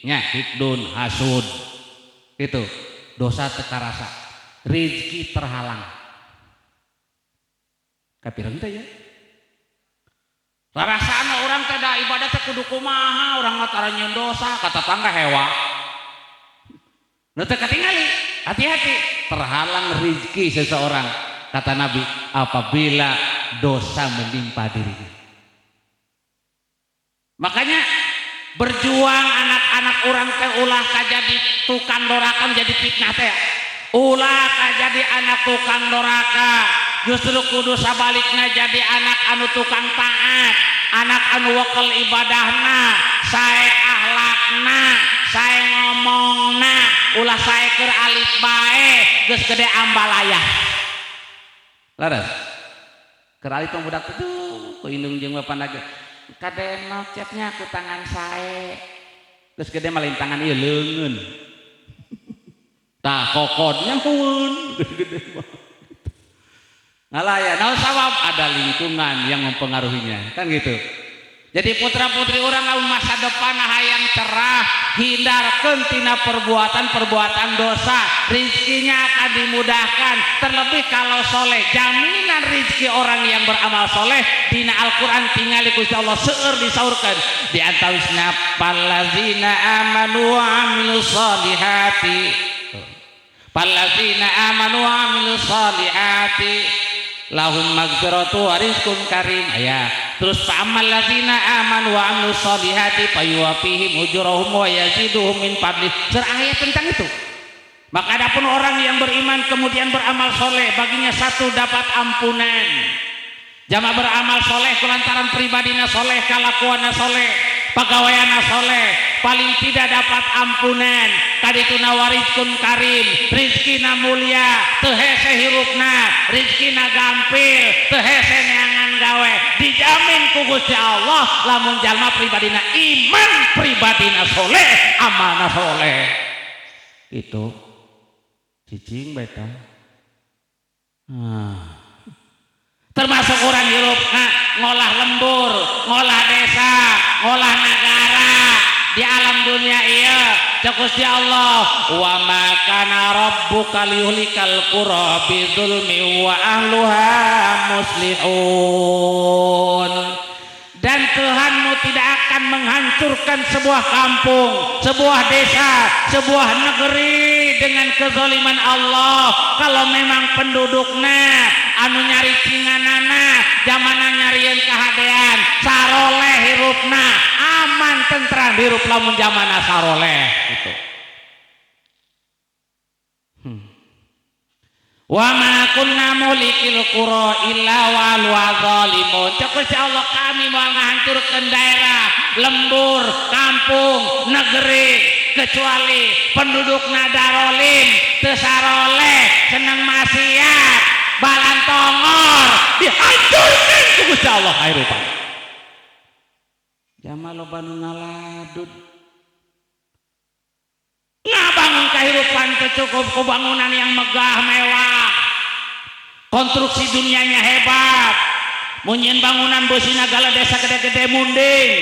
nya hikdun, hasud. Itu dosa teu karasa, rizki terhalang. Kapireng teh ya? Rarasaan orang teh da ibadah teh kudu kumaha, urang mah tara nyieun dosa, kata tangga hewa. Nu teu katingali, hati-hati, terhalang rizki seseorang, kata Nabi, apabila dosa menimpa dirinya. Makanya berjuang anak-anak orang teh ulah kajadi tukang doraka jadi fitnah teh. Ulah kajadi anak tukang doraka, justru kudu sabalikna jadi anak anu tukang taat, anak anu wekel ibadahna, sae akhlakna, sae ngomongna, ulah sae keur alit bae geus gede ambalaya. Laras. Keur alit mah budak teh ku indung jeung bapana ge kadenok cepnya ku tangan sae. Geus gede mah lain tangan ieu leungeun. Tah kokodnya hueun gede mah. Ngalaya, naon sabab ada lingkungan yang mempengaruhinya, kan gitu. Jadi putra-putri orang lamun masa depan hayang cerah, hindarkeun tina perbuatan-perbuatan dosa, rizkinya akan dimudahkan. Terlebih kalau soleh, jaminan rizki orang yang beramal soleh dina Al-Quran tingali ku Gusti Allah seueur disaurkeun. Di antawisna allazina amanu wa amilus solihati. Allazina amanu wa amilus solihati lahum magfiratu wa rizqun karim. Aya. Terus fa ammal ladzina amanu wa amilus solihati fayuwaffihim ujurahum wa yaziduhum min fadli. Surah ayat tentang itu. Maka adapun orang yang beriman kemudian beramal soleh, baginya satu dapat ampunan. Jama beramal soleh kulantaran pribadina soleh, kalakuanna soleh, pagaweanna soleh, paling tidak dapat ampunan. Tadi itu nawarizkun karim, rizkina mulia, teu hese hirupna, rizkina gampil, teu hese neangan Neangan gawe dijamin ku Gusti Allah lamun jalma pribadina iman, pribadina soleh, amalna soleh. Itu cicing beta. Termasuk orang hirup ngolah lembur, ngolah desa, ngolah negara di alam dunia. Iya, cek Gusti Allah, wa ma kana rabbuka liyuhlikal qura bidzulmi wa ahluha muslihun. Dan Tuhanmu tidak akan menghancurkan sebuah kampung, sebuah desa, sebuah negeri dengan kezaliman Allah kalau memang penduduknya anu nyari cinganana zamana nyarieun kahadean saroleh hirupna, aman tentram hirup lamun zamana saroleh gitu. Wa ma kunna muhlikil qura illa wa ahluha zalimun. Cek Gusti Allah, kami mau menghancurkan daerah, lembur, kampung, negeri kecuali penduduk nadarolim, teu saroleh, seneng maksiat, balantongor, dihancurkan ku Gusti Allah kahirupan. Jama loba nu ngaladud, ngabangun kehidupan teu cukup ku bangunan yang megah mewah, konstruksi dunianya hebat, munyin bangunan bosina gala desa gede-gede munding.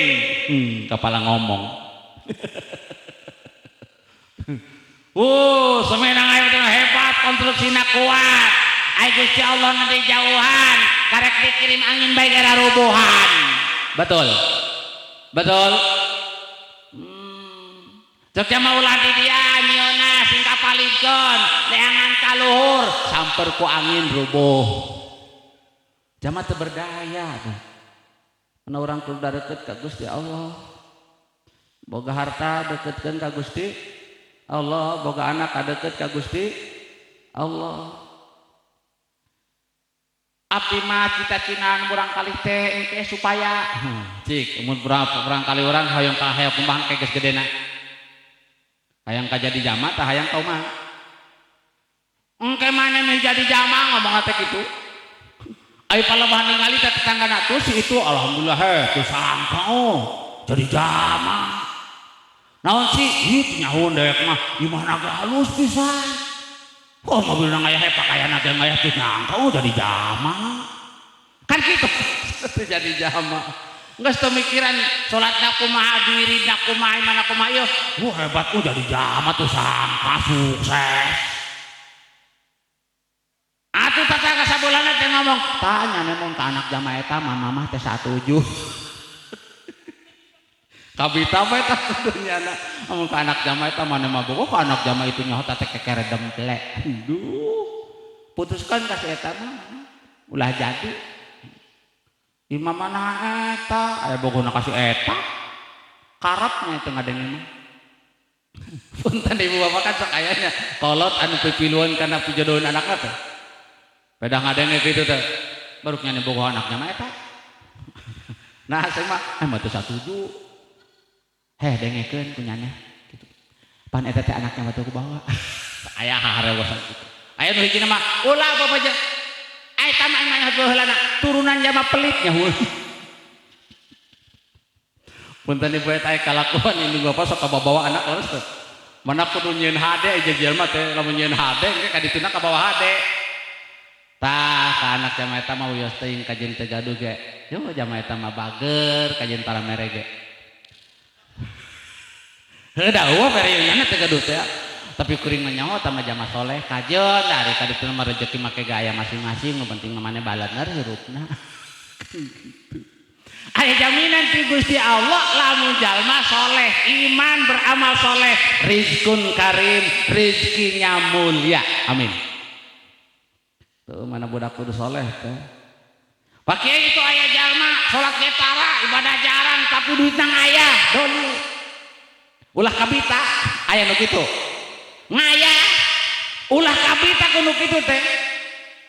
Kepala ngomong. Semenang ayo hebat, konstruksina kuat. Ay Gusti Allah nanti jauhan, karek dikirim angin bae gara rubuhan. Betul. Betul. Cek mah ulah di dia nyieuna sing kapalikeun, neangan kaluhur, samper ku angin rubuh. Jama teu berdaya tuh. Mana orang kudu deket ka Gusti Allah. Boga harta deketkeun ka Gusti Allah, boga anak deket ka Gusti Allah. Abdi mah cita-citaan murang kali teh engke supaya cik mun murang kali urang hoyong ka hayang kumaha engke geus gedena. Hayang ka jadi jama tah hayang kumaha? Engke maneh meh jadi jama ngomong teh kitu. Ayo palebah ningali teh tetanggana tuh si itu, alhamdulillah he teu sangka oh jadi jama. Naon sih? Ih nyaho dewek mah imahna ge halus pisan. Oh mobilna ngayah pakaianna ge ngayah, teu nyangka oh jadi jama. Kan gitu. Jadi jama. Geus teu mikiran salatna kumaha, wiridna kumaha, mana kumaha ieu. Wah hebat oh jadi jama, tuh sangka sukses. Atuh tetangga sabulan teh ngomong, tanya mun ka anak jama eta mah mamah teh satuju. Kabita mah eta dunyana. Amun ka anak jama eta mana mah bogoh ka anak jama itu nyaho teh kekere demple. Duh. Putuskan ka si eta mah. Ulah jadi. Imam mana eta? Aya bogohna ka si eta. Karepnya itu ngadenge mah. Punten ibu bapak, kan sok aya kolot anu pipiluan kana pijodohan anakna teh. Beda ngadenge kitu teh. Baru nyane bogoh anaknya mah eta. Nah, saya mah mah teu satuju. Heh dengekeun kunyanya gitu. Pan eta teh anaknya mah teu kubawa. Aya harewosan kitu. Aya nu hijina mah ulah bapak jeung eta mah emang baheulana turunan jama pelit nya. Punten ibu, eta aya kalakuan indung bapak sok kabawa anak leres teh. Mana kudu nyieun hade aja jelema teh, lamun nyieun hade engke ka dituna kabawa hade. Tah ka anak jama eta mah wios teuing kajeun teu gaduh ge. Yo jama eta mah bager kajeun para mere ge. Heuh da eueuh periunana teu gaduh teh. Tapi kuring mah nyaho tama jama soleh kajeun dari ka dituna mah rezeki make gaya masing-masing, nu penting mah maneh balaner hirupna. Gitu. Aya jaminan ti Gusti Allah lamun jalma soleh, iman, beramal soleh, rizkun karim, rizkinya mulia. Amin. Tuh mana budak kudu soleh teh. Pak Kiai, itu aya jalma salat ge tara, ibadah jarang tapi duitna ngaya, doli. Ulah kabita aya nu kitu. Ngaya ulah kabita kudu kitu teh.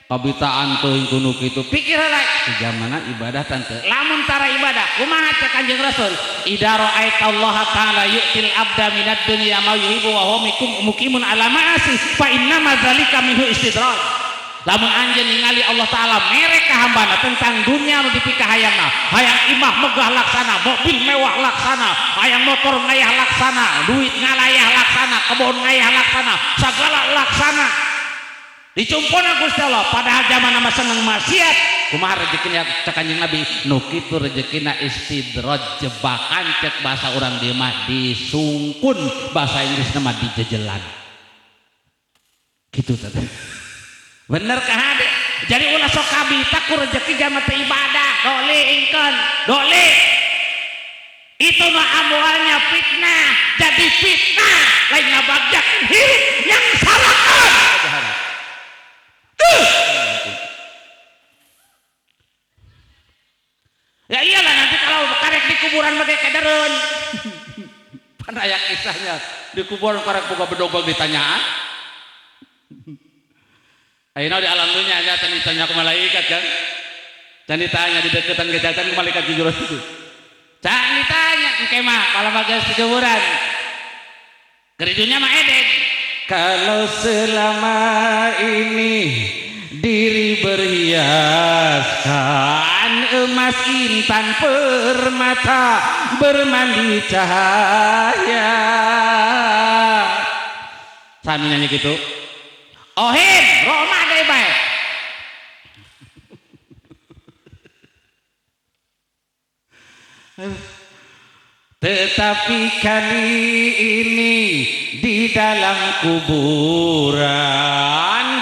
Kabitaan teuing kudu kitu. Pikir heula di zamana ibadah tante. Lamun tara ibadah, kumaha cek Kanjeng Rasul? Idza ra'aitallaha ta'ala yu'til abda minad dunya ma yuhibbu wa huwa muqimun ala ma'asi fa inna ma dzalika minhu istidraj. Lamun anjeun ningali Allah Ta'ala mere ka hambana tentang dunia nu dipikahayangna, hayang imah megah laksana, mobil mewah laksana, hayang motor ngayah laksana, duit ngalayah laksana, kebon ngayah laksana, segala laksana. Dicumpona Gusti Allah padahal zaman nama seneng maksiat, kumaha rezekina cek Kanjeng Nabi, nu kitu rezekina istidraj jebakan cek bahasa urang dieu mah disungkun, bahasa Inggrisna mah dijejelan. Kitu teh. Bener kah hade? Jadi ulah sok kabita ku rezeki jalma teh ibadah, doli ingkeun, doli. Itu mah amualnya fitnah, jadi fitnah lain ngabagjakeun hirup yang salakan. Ya iyalah nanti kalau karek di kuburan bagai kedereun. Pan aya kisahnya di kuburan karek boga bedog ditanyaan. Ayeuna di alam dunia nya can ditanya ku malaikat kan. Can ditanya di deketan kecacan ku malaikat jujur itu. Can ditanya engke mah kalau bagas di kuburan. Keur di dunia mah edeg. Kalau selama ini diri berhiaskan emas intan permata bermandi cahaya. Sanu nyanyi gitu. Ohin, Roma deh bae. Tetapi kali ini di dalam kuburan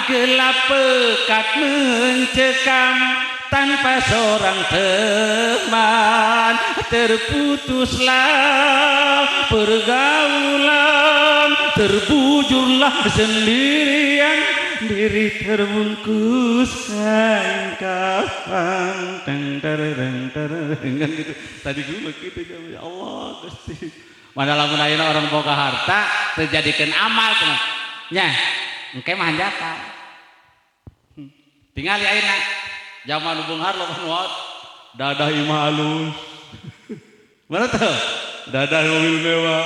gelap pekat mencekam tanpa seorang teman, terputuslah pergaulan, terbujurlah sendirian, diri terbungkus kain kafan. Teng tereng tereng kan gitu. Tadi gue gitu ya Allah Gusti. Mana lamun ayeuna orang boga harta terjadikeun amal cenah. Nya, engke mah hanjakal. Tingali ayeuna zaman nu beunghar loba nu dadah imah halus. Mana tuh? Dadah mobil mewah.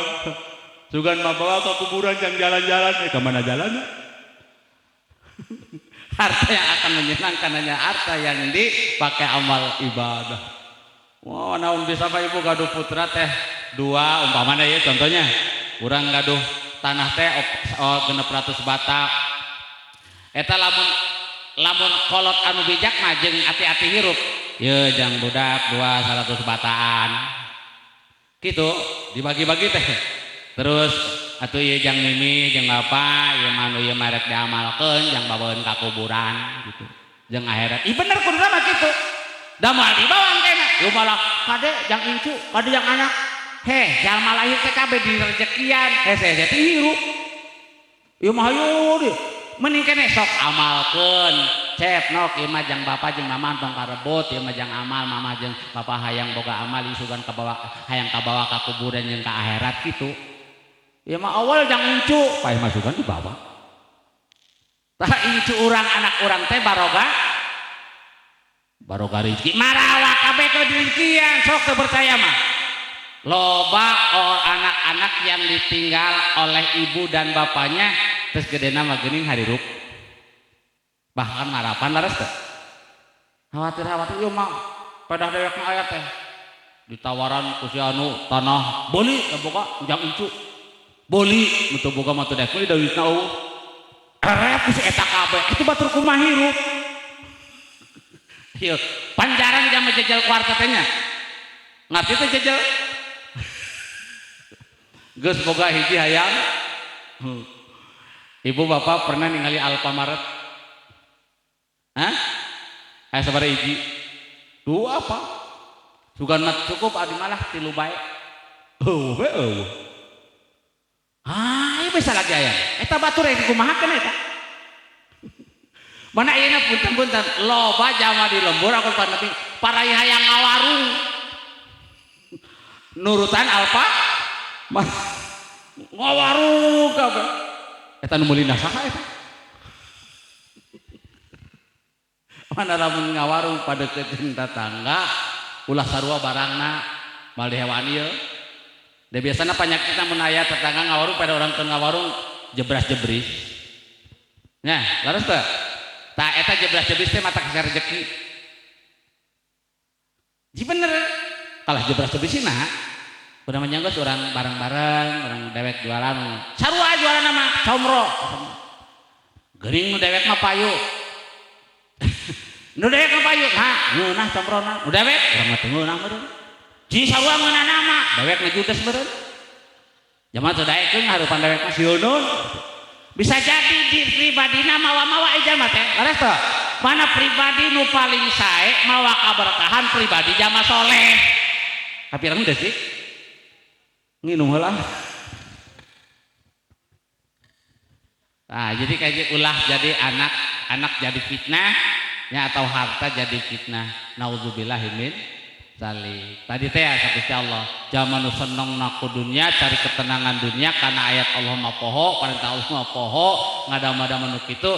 Sugan mah bawa ke kuburan yang jalan-jalan, ke mana jalannya? Harta yang akan menyenangkan hanya harta yang dipakai amal ibadah. Wah, naon bisa Pak Ibu gaduh putra teh dua umpamana ya contohnya. Urang gaduh tanah teh oh, 600 bata. Eta lamun lamun kolot anu bijak mah jeung ati-ati hirup. Ye jang budak 200 bataan. Gitu dibagi-bagi teh. Terus atuh ieu jang mimi jeung bapa ieu mah nu ieu mah rek diamalkeun jang babaeun ka kuburan gitu. Jeung akhirat. Ih bener kuduna mah kitu. Da moal dibawa engkena. Ieu malah kade jang incu, kade jang anak. Heh, jalma lahir teh kabeh direjekian. Hese hese teh hirup. Ieu mah hayu deui. Mending kene sok amalkeun. Cep nok ieu mah jang bapa jeung mama tong karebut, ieu mah jang amal mama jeung bapa hayang boga amal isugan kabawa hayang kabawa ka kuburan jeung ka akhirat kitu. Ieu mah awal jang incu, paeh masukan dibawa. Tah incu urang anak urang teh baroga baroga rezeki. Marawa kabeh ke rezekian, sok teu percaya mah. Loba anak-anak yang ditinggal oleh ibu dan bapaknya terus gedena mah geuning harirup. Bahkan marapan laras teh. Khawatir-khawatir ieu mah pedah dewek mah aya teh. Ditawaran ku si anu tanah beuli teu boga jang incu. Beli nu teu boga mah teu daek meuli duitna eueuh. Erep ku si eta kabeh. Itu batur kumaha hirup. Ieu panjaran jam jejel kuarta teh nya. Ngarti teh jejel. Geus boga hiji hayang. Ibu bapak pernah ningali Alfamart? Hah? Aya sabaraha hiji? Dua apa? Sugan mah cukup abdi malah 3 bae. Eueuh we eueuh. Ah, ieu bisa lagi aya. Eta batur rek dikumahakeun eta. Mana ayeuna punten-punten loba jalma di lembur aku pan nabi parai hayang ngawarung. Nurutan Alfa mah ngawarung kabeh. Eta nu meuli saha eta? Mana lamun ngawarung padeukeut tetangga ulah sarua barangna mal dihewan ieu. Da biasana panyakitna mun aya tetangga ngawarung pada orang teu ngawarung jebras-jebris. Nah, laras teu? Tah eta jebras-jebris teh mata kasih rezeki. Ji bener. Kalah jebras-jebris nah. Udah menyangga orang bareng-bareng, orang dewek jualan. Sarua jualan nama comro. Geuning nu dewek mah payu. Nu dewek mah payu. Nah, ngeunah comrona. Nu dewek urang mah teu ngeunah meureun. Ji sarua ngeunah nama, dewek mah judes meureun. Jamaah teu daekeun ngaharupan dewek mah sieuneun. Bisa jadi di pribadina mawa-mawa ijama teh. Leres teu? Mana pribadi nu paling sae mawa kaberkahan pribadi jama soleh. Kapirang teh sih? Nginum heula. Nah, jadi kayak ulah jadi anak, anak jadi fitnah ya, atau harta jadi fitnah. Nauzubillahi min dzalik. Tadi teh ya Gusti Allah, zaman nu seneng naku dunia, cari ketenangan dunia karena ayat Allah mah poho, perintah Allah mah poho, ngadama-dama nu kitu,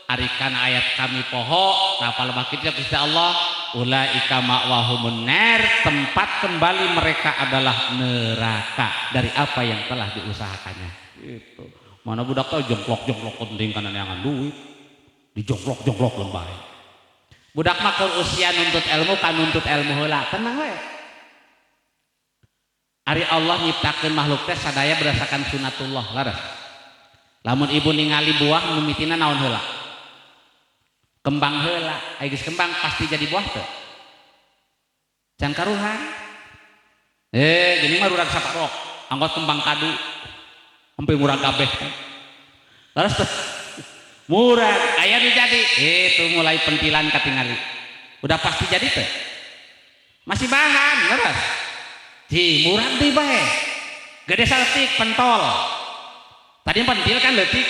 ari kana ayat kami poho, nah palebah kitu Gusti Allah, ulaika ma'wahumun nar, tempat kembali mereka adalah neraka dari apa yang telah diusahakannya. Gitu. Mana budak teh jongklok-jongklok penting kana neangan duit. Dijongklok-jongklok bae. Budak mah keur usia nuntut ilmu kan nuntut ilmu heula, tenang we. Ari Allah nyiptakeun makhluk teh sadaya berdasarkan sunatullah, laras. Lamun ibu ningali buah mimitina naon heula? Kembang heula, ai geus kembang pasti jadi buah teu? Can karuhan. Gini mah urang saparok, anggot kembang kadu. Sampai murah kabeh. Laras teh. Murah, aya nu jadi. Itu mulai pentilan katingali. Udah pasti jadi teh. Masih bahan, laras. Ji, murah deui bae. Gede saltik pentol. Tadi pentil kan leutik,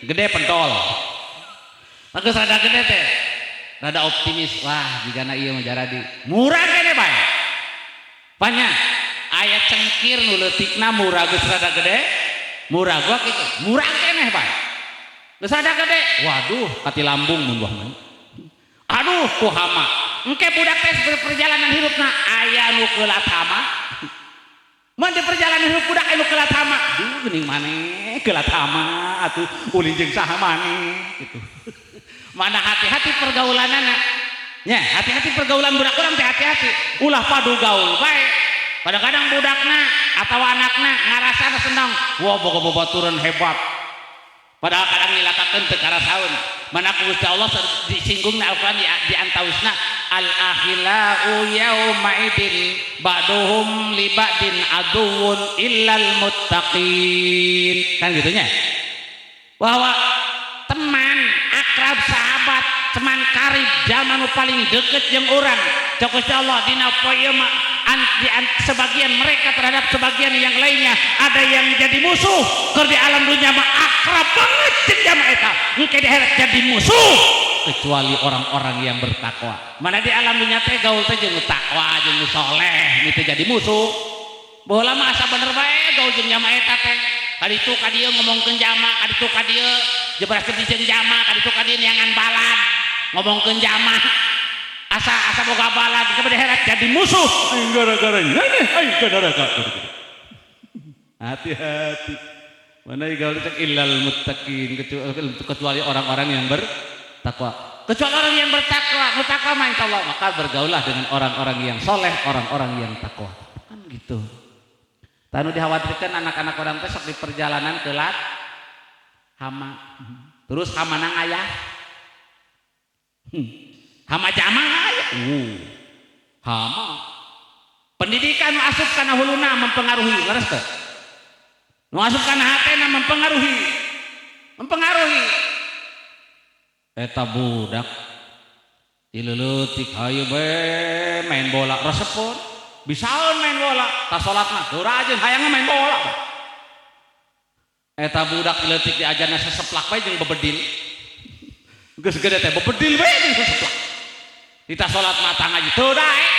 gede pentol. Bagus rada gede teh. Rada optimis, wah jigana ieu mah jaradi. Murah gede bae. Banyak aya cengkir nu leutikna murah geus rada gede. Murah gua kitu, murah keneh bae. Geus rada gede, waduh kati lambung mun buah mah. Aduh ku hama. Engke budak teh perjalanan hirupna aya nu keulat hama. Mun di perjalanan hirup budak aya nu keulat hama. Duh geuning maneh keulat hama atuh ulin jeung saha maneh gitu. Mana hati-hati pergaulanana. Nya, hati-hati pergaulan budak urang teh hati-hati. Ulah padu gaul bae. Kadang-kadang budakna atau anakna ngarasana senang, wah boga babaturan hebat. Padahal kadang nyilakakeun teu karasaeun. Mana ku Gusti Allah disinggung na Al-Qur'an di antawisna al akhillau yauma idin ba'duhum li ba'din aduwwun illal muttaqin. Kan gitu nya. Bahwa teman akrab sahabat teman karib zaman paling deket jeung urang. Cok Gusti Allah dina poe ieu mah sebagian mereka terhadap sebagian yang lainnya ada yang jadi musuh. Keur di alam dunia mah akrab banget jeung jama eta, engke di akhirat jadi musuh kecuali orang-orang yang bertakwa. Mana di alam dunia teh gaul teh jeung takwa jeung soleh itu jadi musuh. Baheula mah asa bener bae gaul jeung jama eta teh. Kaditu ka dieu ngomongkeun jama, kaditu ka dieu jebras jeung jama, kaditu ka dieu neangan balad ngomongkeun jama. Asa boga balad kepada herat jadi musuh. Aing gara-gara nyanyi, aing ke neraka. Hati-hati. Mana gaul teh illal muttaqin, kecuali orang-orang yang bertakwa. Kecuali orang yang bertakwa, nu takwa mah insyaallah maka bergaulah dengan orang-orang yang soleh, orang-orang yang takwa. Kan gitu. Tanu dikhawatirkan anak-anak orang teh sok di perjalanan kelat hama. Terus hama nang ayah. Hama jama aya. Hama. Pendidikan nu asup kana huluna mempengaruhi, leres teu? Nu asup kana hatena mempengaruhi. Mempengaruhi. Eta budak dileuletik hayu bae main bola resepon. Bisaeun main bola, tas salatna teu rajin hayangna main bola. Eta budak dileutik diajarna seseplak bae jeung bebedil. Geus gede teh bebedil bae jeung seseplak. Kita sholat mata ngaji teu daek.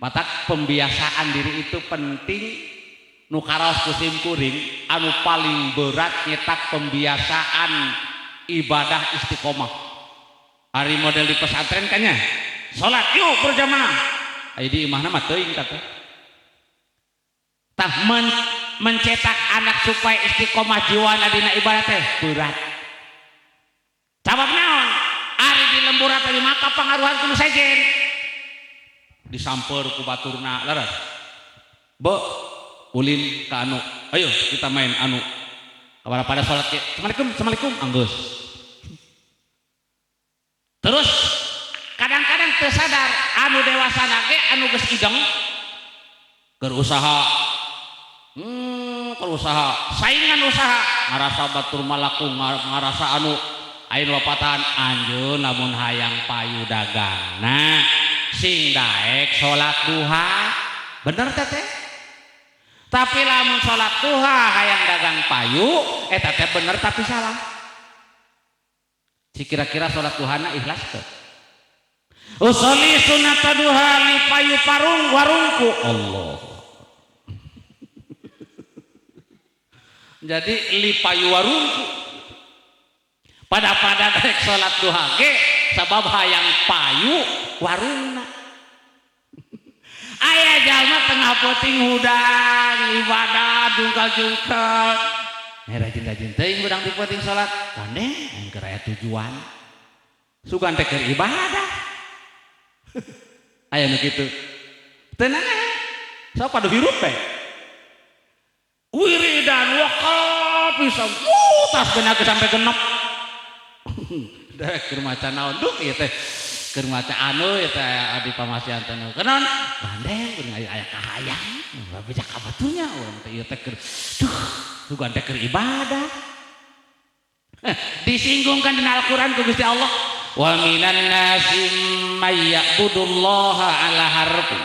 Matak pembiasaan diri itu penting. Nu karaos ku sim kuring anu paling berat nyetak pembiasaan ibadah istiqomah. Ari model di pesantren kan nya salat yuk berjamaah. Aya di imahna mah teuing teh. Tah mencetak anak supaya istiqomah jiwana dina ibadah teh berat. Sabab naon? Ari di lembur tadi maka pangaruhan kudu sejen. Disamper ku baturna leres. Bo, ulin ka anu. Ayo kita main anu. Kabar pada salat ge. Assalamualaikum, assalamualaikum, anggeus. Terus kadang-kadang teu sadar anu dewasa ge anu geus ideng keur usaha. Keur usaha, saingan usaha, ngarasa batur malaku, ngarasa anu ayeuna wapatan anjeun lamun hayang payu dagangna sing daek salat duha. Bener teh teh? Tapi lamun salat duha hayang dagang payu eta teh bener tapi salah. Si kira-kira salat duhana ikhlas teu? Usolli sunat duha li payu parung warungku. Allah. Jadi li payu warungku. Pada-pada rek salat duha ge sabab hayang payu warungna. Aya jalma tengah peuting hudang ibadah jungkal-jungkal. Rajin-rajin teuing hudang di peuting salat. Gandeng aing keur aya tujuan. Sugan teh keur ibadah. Aya nu kitu. Tenang eh. Sok padu hirup teh. Wiridan wakal pisan. Tas beuna sampai genep. Dek keur maca naon duk ieu teh. Keur maca anu ieu teh di pamasihan teh. Kenaon? Gandeng kuring aya kahayang. Beja ka batunya urang teh ieu teh keur duh sugan teh keur ibadah. Disinggungkan dina Al-Qur'an ku Gusti Allah. Wa minan nasi may ya'budullaha ala harfi.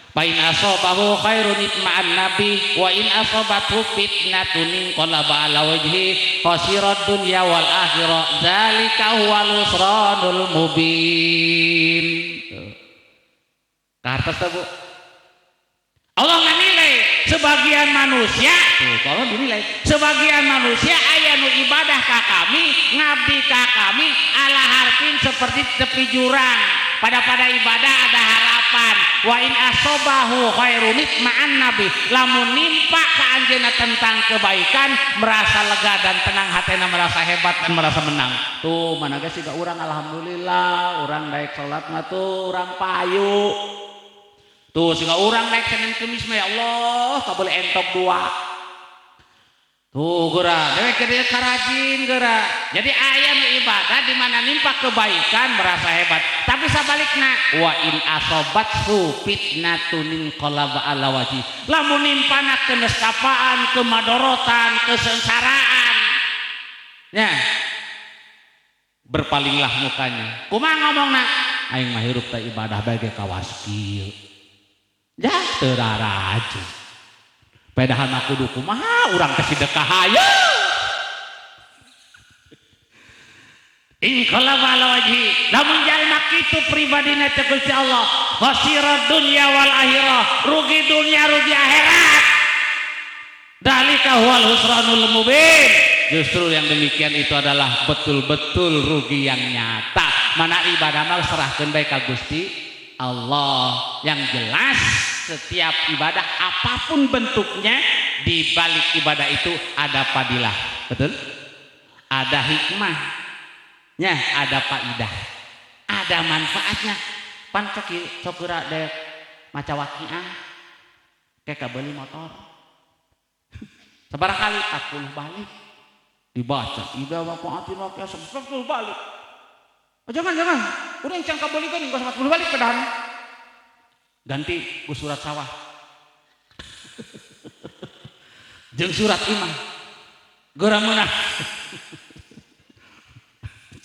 Fa in asabahu khairun itma'anna bih wa in asabathu fitnatun inqalaba ala wajhi khasira dunya wal akhirah dzalika huwal husranul mubin. Kartos teh Bu. Allah nganilai sebagian manusia tuh kalau dinilai sebagian manusia aya nu ibadah ka kami, ngabdi ka kami ala harfin seperti tepi jurang. Pada ibadah ada harapan. Wa in asobahu khairun ma'an nabi. Lamun nimpa ka anjeunna tentang kebaikan, merasa lega dan tenang hatena, merasa hebat dan merasa menang. Tuh mana ge siga urang alhamdulillah, urang daek salat mah tuh urang payu. Tuh siga urang naik Senin Kemis mah ya Allah, kabeh entok dua. Tuh geura, dewek gede karajin geura. Jadi aya nu ibadah di mana nimpa kebaikan merasa hebat. Tapi sabalikna wa in asobat su fitnatun inqalaba ala wajhi. Lamun nimpana kenestapaan, kemadorotan, kesengsaraan. Ya. Berpalinglah mukanya. Kumaha ngomongna? Aing mah hirup teh ibadah bae ge kawas kieu. Ya teu rarajin. Pedahan mah kudu kumaha urang teh sedekah hayu. Inqalaba ala wajhi. Lamun jalma kitu pribadina teh Gusti Allah, khasira dunya wal akhirah, rugi dunya rugi akhirat. Dalika huwal husranul mubin. Justru yang demikian itu adalah betul-betul rugi yang nyata. Mana ibadah mah serahkeun bae ka Gusti Allah. Yang jelas setiap ibadah apapun bentuknya, di balik ibadah itu ada fadilah, betul? Ada hikmahnya, ada faidah, ada manfaatnya. Pan sok geura dek maca waqiah kayak kabeli motor. Sabaraha kali 40 balik dibaca, ida waqaatin waqiah 40 balik. Oh, jangan jangan, udah yang can kabelikan geus 40 balik pedahan. Ganti ku surat sawah. Jeung surat imah. Geura meunah.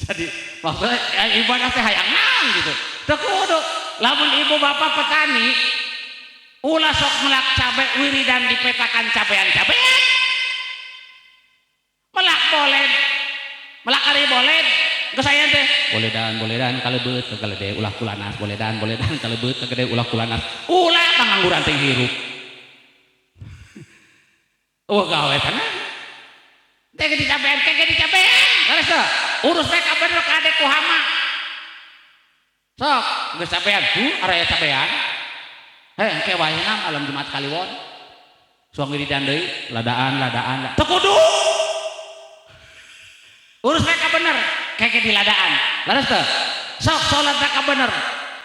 Jadi maksudnya ya, ibadah teh hayang naon gitu. Teu kudu lamun ibu bapak petani ulah sok melak cabe wiridan dipetakan cabean-cabean. Melak boled. Melak ari boled. Geus aya teh boledan kalebeut kagalede ulah kulanas, boledan kalebeut kagede ulah kulanas. Ulah pangangguran teh hirup. Oh gawe tanah. Teh dicabean, teh dicabean. Leres teu? Urus bae ka bener ka ade ku hama. Sok geus cabean, tuh araya cabean. Heh, engke wayahna malam Jumat Kaliwon. Suang wiridan deui, ladaan. Teu kudu. Urus bae ka bener. Keke diladaan. Laras teu? Sok salatna ka bener,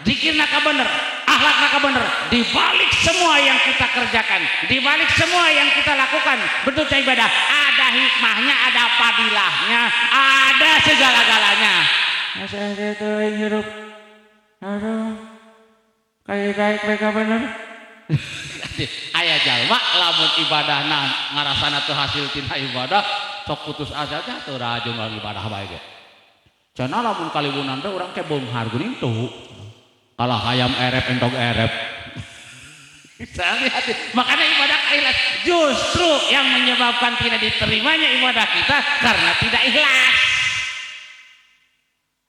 zikirna ka bener, akhlakna ka bener. Di balik semua yang kita kerjakan, di balik semua yang kita lakukan bentuk ibadah, ada hikmahnya, ada fadilahnya, ada segala-galanya. Masa itu hirup. Aduh. Kayak baik baik bener. Aya jalma lamun ibadahna ngarasana teu hasil tina ibadah, sok putus asa teh teu rajung ibadah bae ge. Cenah lamun kaliwonan teh urang ke beunghar geuning tuh. Kalah hayam erep entog erep. Lihat, makanya ibadah ikhlas justru yang menyebabkan tidak diterimanya ibadah kita karena tidak ikhlas.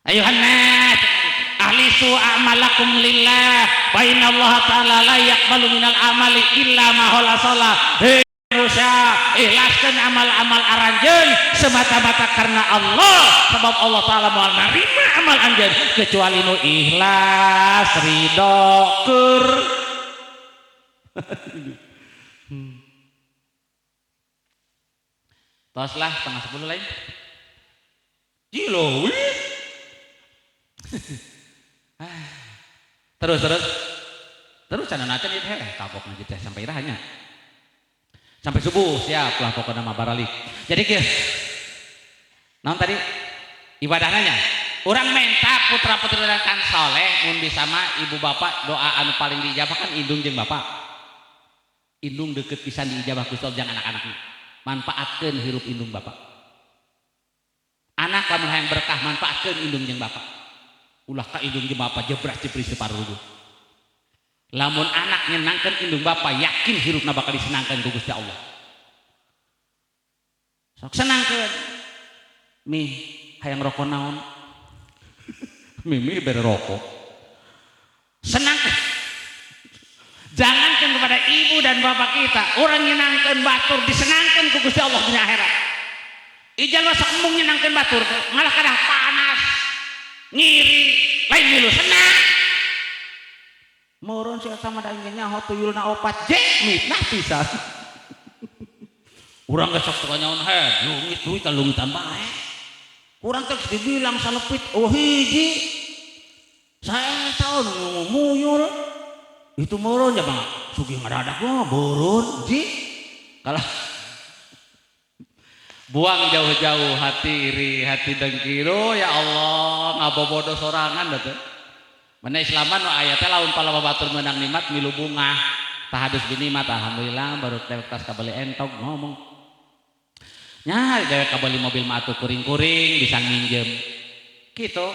Ayuhan nas, akhlisu a'malakum lillah fa inna Allah ta'ala la yaqbalu minal amali illa ma khalasa. Hei manusia, ikhlaskan amal-amal aranjeun semata-mata karena Allah, sebab Allah ta'ala moal narima amal anjeun kecuali nu ikhlas ridho keur. Tos lah 9:30 lain. Jilo. Terus terus terus cenah nacan ieu teh kapok nanti teh sampai irahnya. Sampai subuh siap lah pokoknya mah baralik. Jadi kieu. Naon tadi? Ibadahnya. Urang menta putra putri kan soleh mun bisa mah ibu bapak doa anu paling diijabah kan indung jeung bapak. Indung deket pisan diijabah ku Gusti jeung anak-anakna. Manfaatkeun hirup indung bapak. Anak lamun hayang berkah manfaatkeun indung jeung bapak. Ulah ka indung jeung bapak jebras-jebris separuh. Lamun anak nyenangkeun indung bapak yakin hirupna bakal disenangkeun ku Gusti Allah. Sok senangkeun. Mi hayang rokok naon? Mimi bere rokok. Senangkeun. Jangankan kepada ibu dan bapak kita, orang nyenangkeun batur disenangkeun ku Gusti Allah dunia akhirat. Ijal mah sok embung nyenangkeun batur, malah kadah panas, ngiri, lain milu senang. Meureun si eta mah da nyaho tuyulna opat je mitnah pisan. Urang geus sok tukang nyaon head, leungit duit leungitan bae. Urang teh dibilang salepit oh hiji. Saya tahun muyul. Itu meureun ya Bang. Sugih ngadadak mah meureun ji. Kalah buang jauh-jauh hati iri, hati dengki. Oh ya Allah, ngabobodo sorangan da teh. Mana Islaman nu aya teh lamun pala batur meunang nikmat milu bungah. Tahadus binikmat alhamdulillah baru dewek tas kabeli entog ngomong. Nya dewek kabeli mobil mah atuh kuring-kuring bisa nginjem. Kitu.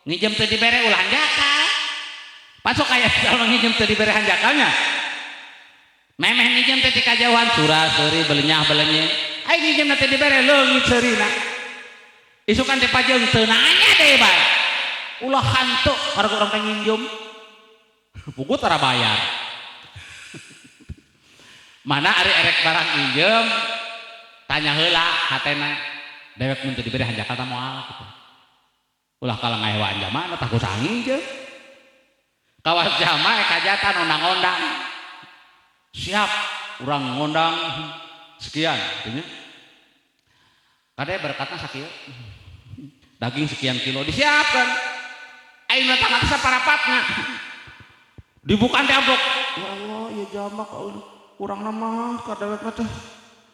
Nginjem teu dibere ulah hanjakal. Pasok aya kalau nginjem teu dibere hanjakalnya. Memeh nginjem teh ti kajauhan surah seuri belenyah belenye. Aing nginjem teh dibere leungit seurina. Isukan teh pajeung teu nanya deui bae. Ulah hantu karena urang teh nginjem. Pugu tara bayar. Mana ari erek barang nginjem tanya heula hatena dewek mun teu dibere hanjakal tah moal kitu. Ulah kalah ngahewaan jamana tah kusaha nginjem. Kawas jama kajatan ondang-ondang. Siap urang ngondang sekian artinya. Kade berkatna sakieu. Daging sekian kilo disiapkan. Aing datang ka saparapatna. Dibukaan teh amplop. Ya Allah, ieu jama ka urang mah ka dewek mah teh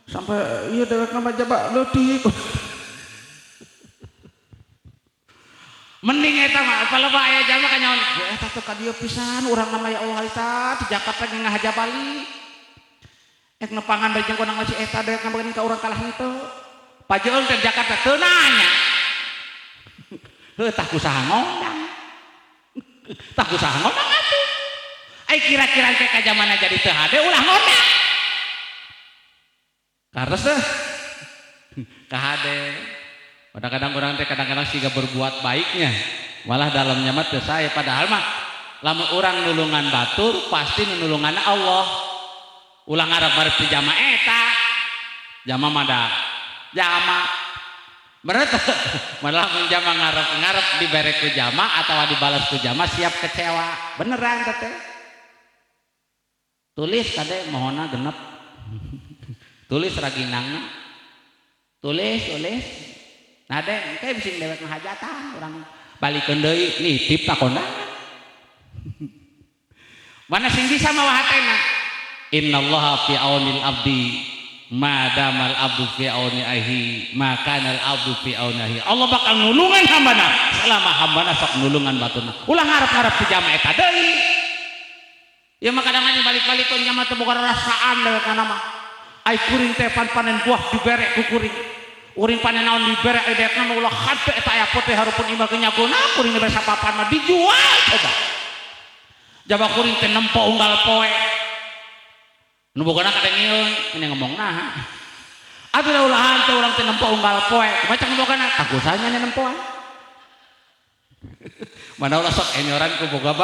sampai ieu dewek mah jaba leutik. Mending eta mah palebah aya jama ka nyaon. Eta teh ka dieu pisan urang mah ya Allah eta di Jakarta ge ngahaja bali. Ek nepangan bae jeung konang si eta dewek mah ka urang kalah henteu. Pajeung teh Jakarta teu nanya. Heuh tah kusaha ngondang. Tah kusaha ngondang atuh. Ai kira-kira teh ka jamana jadi teu hade ulah ngondang. Karena teh kahade. Kadang-kadang orang teh kadang-kadang siga berbuat baiknya, malah dalamnya mah teu sae. Padahal mah lamun urang nulungan batur pasti nulungan Allah. Ulah ngarep-ngarep ti jama eta. Jama mah da jama. Bener teu? Malah mun jama ngarep-ngarep dibere ku jama atawa dibalas ku jama siap kecewa. Beneran teh. Tulis kade mohonna genep. Tulis raginangna. Tulis, tulis. Nah deh, engke bising dewek ngahajatan urang balikeun deui nitip ka kondangan. Mana sing bisa mawa hatena? Innallaha fi aunil abdi ma damal abdu fi auni ahi ma kanal abdu fi auni ahi. Allah bakal nulungan hambana selama hambana sok nulungan batuna. Ulah ngarep-ngarep ti jama eta deui. Ya mah kadang-kadang balik-balikeun jama teh boga rasaan dewek kana mah. Ai kuring teh pan panen buah dibere ku kuring. Kuring panen naon dibere ai dewekna mah ulah hade eta aya pote hareupeun imah ge nyagona kuring dibere sapapan mah dijual coba. Jaba kuring teh nempo unggal poe. Nu bogana kadengeun ini ngomong naha. Atuh da ulahan teh urang teh nempo unggal poe. Kumaha cek nu bogana? Tagusanya nempoan. Mana ulah sok enyoran ku boga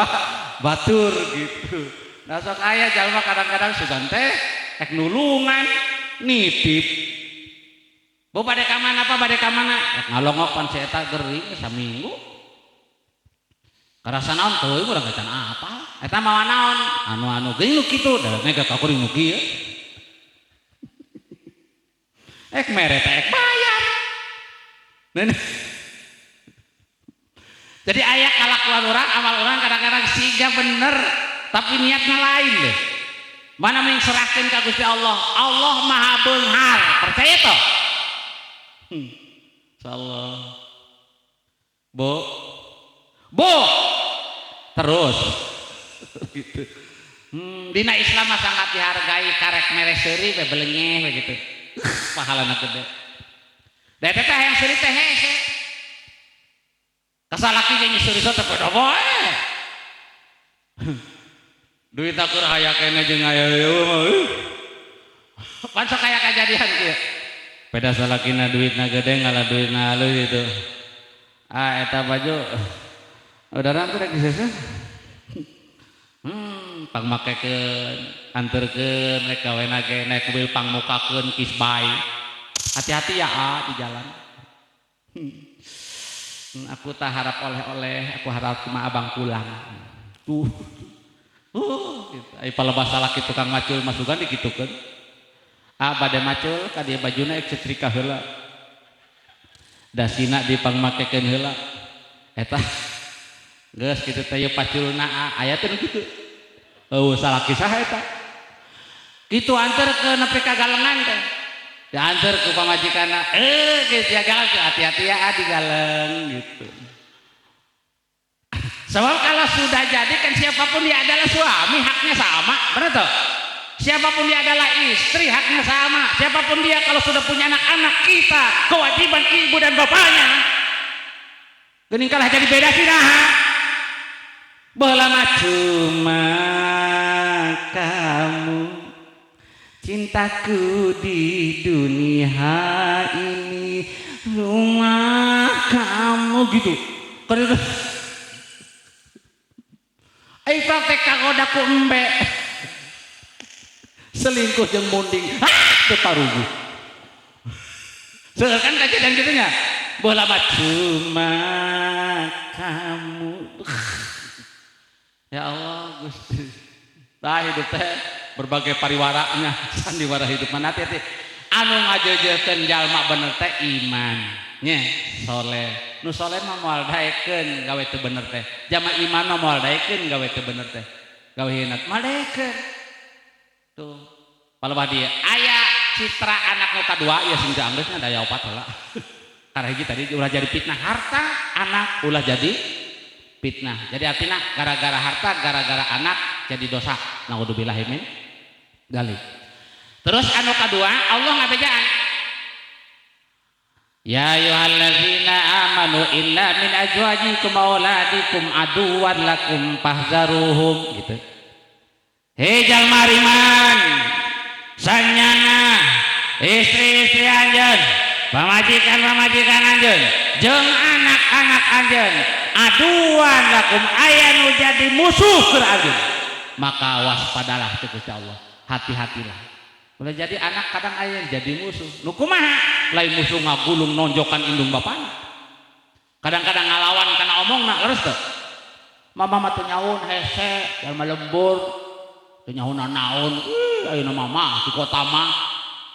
batur gitu. Nah sok aya jalma kadang-kadang sugan teh ek nulungan nitip. Bu bade ka mana apa bade ka mana? Ek ngalongok pan si eta gering saminggu. Karasa naon teuing urang can apa? Eta mawa naon? Anu-anu geuning nu kitu, da nega ka kuring nu kieu. Ek mere teh ek bayar. Jadi aya kalakuan urang, amal urang kadang-kadang siga bener, tapi niatnya lain deh. Mana mending serahkeun ka Gusti Allah. Allah Maha Beunghar, percaya toh? Insyaallah. Bu. Bu. Terus gitu. Dina Islam mah sangat dihargai karek mere seuri we belengeh we gitu. Pahalana gede. Da eta teh hayang seuri teh hese. Kasalaki jeung seuri teh podo bae. Duit akur haya keneh jeung aya ieu mah. Pan sok aya kajadian kieu. Peda salakina duitna gede ngalah duitna alus gitu. Ah eta baju udah tuh rek diseseh. Pangmakekeun, anterkeun rek gawena ge naik mobil pangmukakeun kisbay. Hati-hati ya a di jalan. Aku tak harap oleh-oleh, aku harap cuma abang pulang. Tuh. Gitu. Ai palebah salaki tukang macul masukan dikitukeun. Ah bade macul ka dieu bajuna ek setrika heula. Dasina dipangmakekeun heula. Eta geus kitu teh ieu paculna aya teh nu kitu. Eueuh salaki saha eta? Kitu anterkeun nepi ka galengan teh. Dianter ku pamajikanna, geus ya galeng hati-hati ya di galeng gitu. Sebab kalau sudah jadi kan siapapun dia adalah suami haknya sama, benar toh? Siapapun dia adalah istri haknya sama. Siapapun dia kalau sudah punya anak-anak kita kewajiban ibu dan bapaknya. Geuning kalah jadi beda sih nah. Baheula mah cuma kamu cintaku di dunia ini rumah kamu gitu. Kalau ai praktek kagoda ku embe selingkuh jeung munding, ah teu paruguh. Seueur kan kejadian kitu nya. Baheula mah cuma kamu. Ya Allah Gusti. Tah hidup teh berbagai pariwaranya sandiwara hidup mah hati-hati. Anu ngajeujeurkeun jalma bener teh iman nya soleh. Nu soleh mah moal daekeun gawe teu bener teh. Jama iman mah moal daekeun gawe teu bener teh. Gawe hianat moal daekeun. Tuh. Palebah dieu aya citra anak nu kadua ieu sing teu anggeusna daya opat heula. Karena hiji tadi ulah jadi fitnah harta anak ulah jadi fitnah. Jadi artinya gara-gara harta, gara-gara anak jadi dosa. Naudzubillah min dzalik. Terus anu kadua Allah ngabejaan. Ya ayyuhallazina amanu inna min azwajikum auladikum aduwwan lakum fahzaruhum gitu. Hei jalma iman, sanyana istri-istri anjeun, pamajikan-pamajikan anjeun, jeung anak-anak anjeun, aduan lakum aya nu jadi musuh keur anjeun. Maka waspadalah teh Gusti Allah, hati-hatilah. Boleh jadi anak kadang aya jadi musuh. Nu kumaha? Lain musuh ngagulung nonjokan indung bapana. Kadang-kadang ngalawan kana omongna leres teu? Mama mah teu nyaun hese, jalma lembur. Teu nyaun naon. Ih, ayeuna mama di kota mah.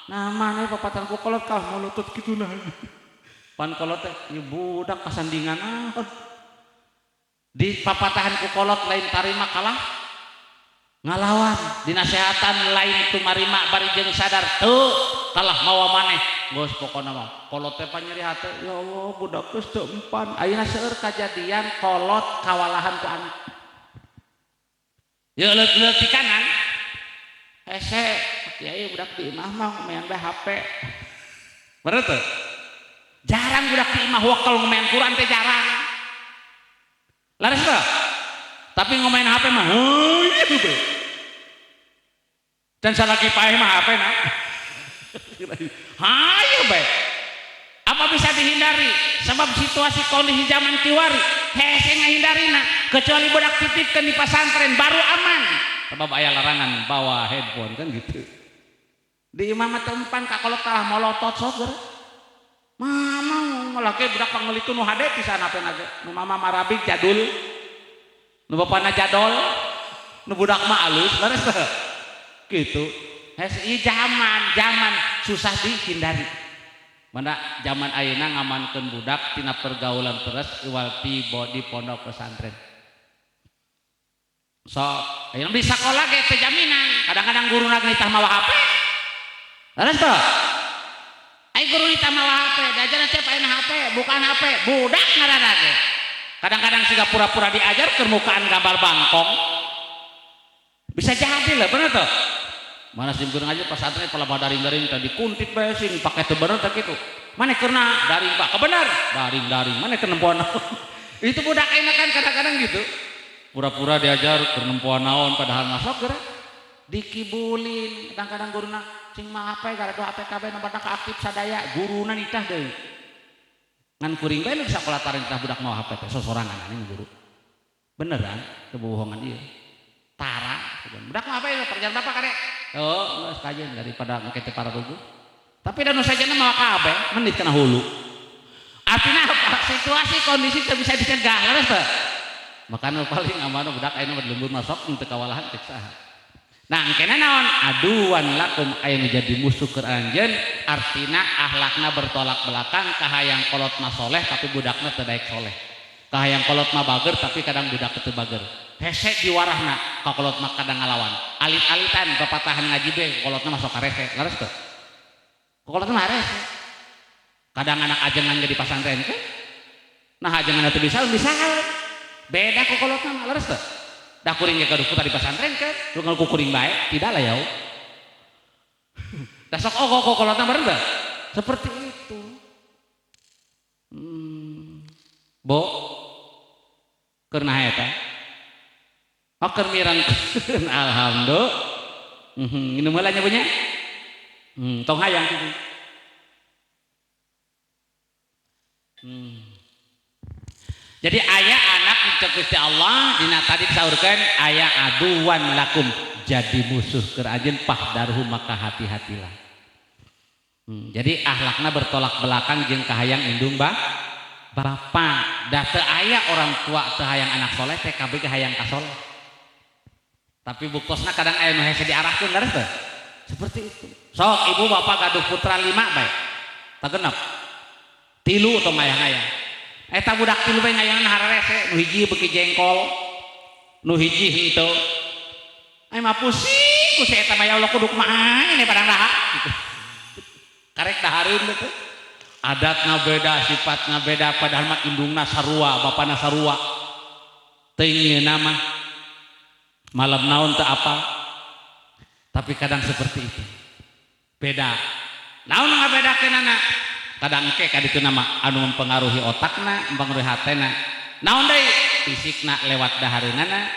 Nah, mana papatan ku kolot kah mulutut kitu nah. Pan kolot teh ieu budak kasandingan naon. Di papatahan ku kolot lain tarima kalah ngalawan, dinasehatan lain tumarima bari jeung sadar teu kalah mawa maneh. Geus pokona mah kolot teh panyeri hate, ya Allah budak geus teu empan. Ayeuna seueur kajadian kolot kawalahan ku anak. Ya leutik-leutik di kanan. Hese, kiai budak di imah mah ngomean bae HP. Bener teu? Jarang budak di imah wakal ngomean Quran teh jarang. Laras teu? Tapi ngomean HP mah heueuh bae. Dan salaki paeh mah HP na. Hayu bae. Apa bisa dihindari? Sebab situasi kondisi zaman kiwari hese ngahindarina kecuali budak titipkeun di pasantren baru aman. Sebab aya larangan bawa handphone kan gitu. Di imah mah teu empan ka kolot kalah molotot sok geura. Mama ngalake budak pangmeulikeun nu hade pisan HP na ge. Nu mama marabig jadul. Nu bapana jadol. Nu budak mah alus leres teu? Gitu. Hese ieu zaman susah dihindari. Mana zaman ayeuna ngamankeun budak tina pergaulan terus iwal ti di pondok pesantren. So, ayeuna di sakola ge teu jaminan. Kadang-kadang guruna ge nitah mawa HP. Leres teu? Ai guru nitah mawa HP, diajaran cep ayeuna HP, bukan HP, budak ngaranna ge. Kadang-kadang siga pura-pura diajar keur mukaan gambar bangkong. Bisa jadi lah, bener teu? Mana sim keur ngaji pesantren pelabah daring-daring tadi kuntit bae sing pake teu bener teh kitu. Mana keurna daring Pak, kebenar daring-daring, mana keur nempoan naon. Itu budak ayeuna kan kadang-kadang gitu. Pura-pura diajar keur nempoan naon padahal masuk geura. Dikibulin kadang-kadang guruna sing mah HP gara-gara HP kabeh nomorna aktif sadaya, guruna nitah deui. Ngan kuring bae nu sakola taring tah budak mawa HP teh sosorangan anjing guru. Beneran kebohongan ieu. Tara, budak mah apa ya perjalanan bapak kade? Oh, geus kajen daripada engke teh pararugu. Tapi da nu sajana mawa kabeh menit kana hulu. Artinya apa? Situasi kondisi teu bisa dicegah, leres teu? Makana paling aman budak ayeuna mah di lembur masuk teu kawalahan cek saha. Nah, engkena naon? Aduwan lakum aya nu jadi musuh keur anjeun, artina akhlakna bertolak belakang kahayang kolot mah soleh tapi budakna teu daek soleh. Kahayang kolot mah bager tapi kadang budak teu bager. Hese diwarahna ka kolot mah kadang ngalawan. Alit-alitan papatahan ngaji be kolotna masuk karese, leres teu? Kolotna mah harese. Kadang anak ajengan ge di pasantren ke? Nah ajengan teu bisa bisa. Beda ku kolotna mah leres teu? Da kuring ge gaduh putra di pasantren ke? Lu ku kuring bae, tidak lah yau. Da sok ogo ku kolotna bareng teu? Seperti itu. Bo keur naha eta? Oh keur mirangkeun alhamdulillah. Minum heula nya punya. Tong hayang kitu. Jadi aya anak cek Gusti Allah dina tadi disaurkeun aya aduwan lakum jadi musuh keur anjeun pahdarhu maka hati-hatilah. Jadi akhlakna bertolak belakang jeung kahayang indung bapa. Da teu aya orang tua teu hayang anak soleh teh kabeh hayang ka soleh. Tapi buktosna kadang aya nu hese diarahkeun leres teu? Seperti itu. Sok ibu bapak gaduh putra 5 bae. Tah genep. 3 tong ngayang-ngayang. Eta budak 3 bae ngayangan hararese, nu hiji beuki jengkol, nu hiji henteu. Ai mah pusing ku si eta mah ya Allah kudu kumaha ini padang daha gitu. Karek dahareun teh. Adatna beda, sifatna beda padahal mah indungna sarua, bapana sarua. Teuing mah malam naon teu apa. Tapi kadang seperti itu. Beda. Naon ngabedakeunana? Kadang engke ka ditu nama anu mempengaruhi otakna, mempengaruhi hatena. Naon deui? Fisikna lewat dahareunana.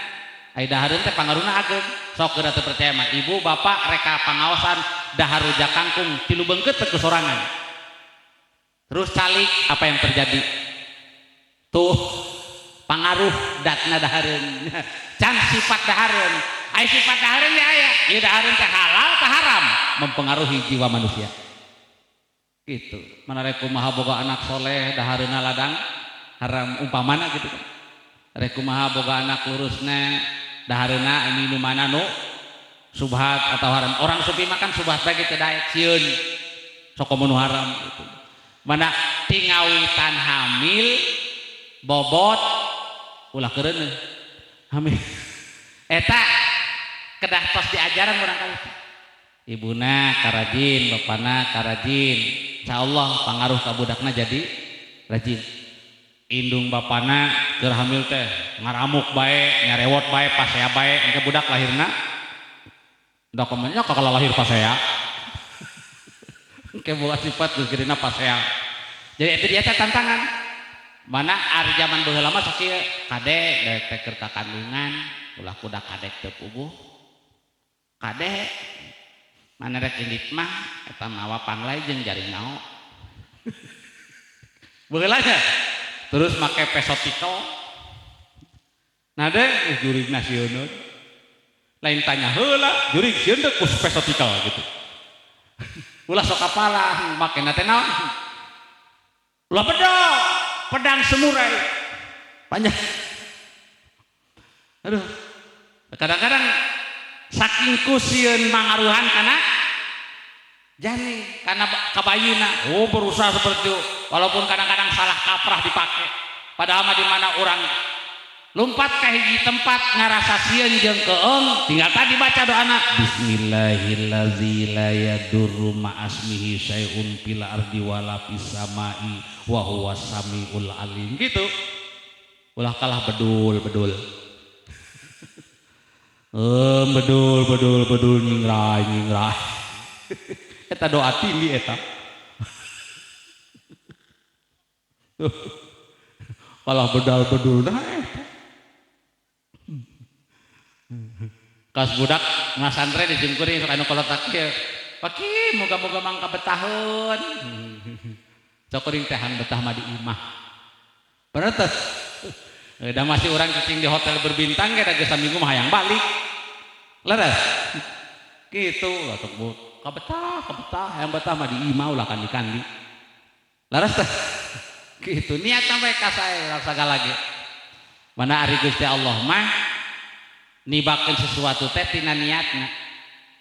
Ai dahareun teh pangaruhna ageung. Sok geura teu percaya mah ibu bapak reka pangaosan dahar rujak kangkung 3 beungkeut teh sorangan. Terus calik apa yang terjadi? Tuh pangaruh datna dahareun. Can sifat dahareun. Ai sifat dahareun ya aya. Ieu dahareun teh halal teh haram mempengaruhi jiwa manusia. Gitu. Mana rek kumaha boga anak soleh dahareunna ladang haram umpamana gitu kan. Rek kumaha boga anak lurusna dahareunna minumanna nu subhat atau haram. Orang sufi makan subhat bae teu daek sieun sok komo nu haram gitu. Mana Tingawitan hamil bobot ulah keureun hamil eta kedah tos diajaran urang kali ibuna karajin bapana karajin insyaallah pangaruh ka budakna jadi rajin. Indung bapana keur hamil teh ngaramuk bae nyarewot bae pasea bae engke budak lahirna dokumennya kalau lahir pasea engke boga sifat geus gedena pasea. Jadi itu dia teh tantangan mana ari zaman baheula mah sok ieu kade dewek teh keur kakandungan ulah kudak kadek teu puguh kade mana rek indit mah eta mawa panglai jeung jari nao baheula nya terus make peso tikel nah deh jurigna sieun lain tanya heula jurig sieun teu ku peso tikel gitu ulah sok kapalah makena teh naon ulah bedog pedang semurai panjang. Aduh kadang-kadang saking ku sieun mangaruhan kana jani karena kabayina oh berusaha seperti itu walaupun kadang-kadang salah kaprah dipakai padahal mah di mana orang lompat ke hiji tempat ngarasa sieun jeung keung tinggal tadi baca doana bismillahirrahmanirrahim la yadurru ma'asmihi syai'un fil ardi wala fis samai wa huwas samiul alim gitu ulah kalah bedul bedul bedul bedul bedul nyingrai nyingrai eta doa tinggi eta kalah bedal bedul nah eta kas budak ngasantren di simkuring sok anu kolotak kieu paki moga-moga mangka betahun cokuring teh hang betah mah di imah bener teh da masih urang cicing di hotel berbintang ge da geus saminggu mah hayang balik leres kitu atuh bu kabetah kabetah hayang betah mah di imah ulah kandi-kandi leres teh kitu niat sampai ka sae urang sagala ge mana ari Gusti Allah mah nibakeun sesuatu teh tina niatna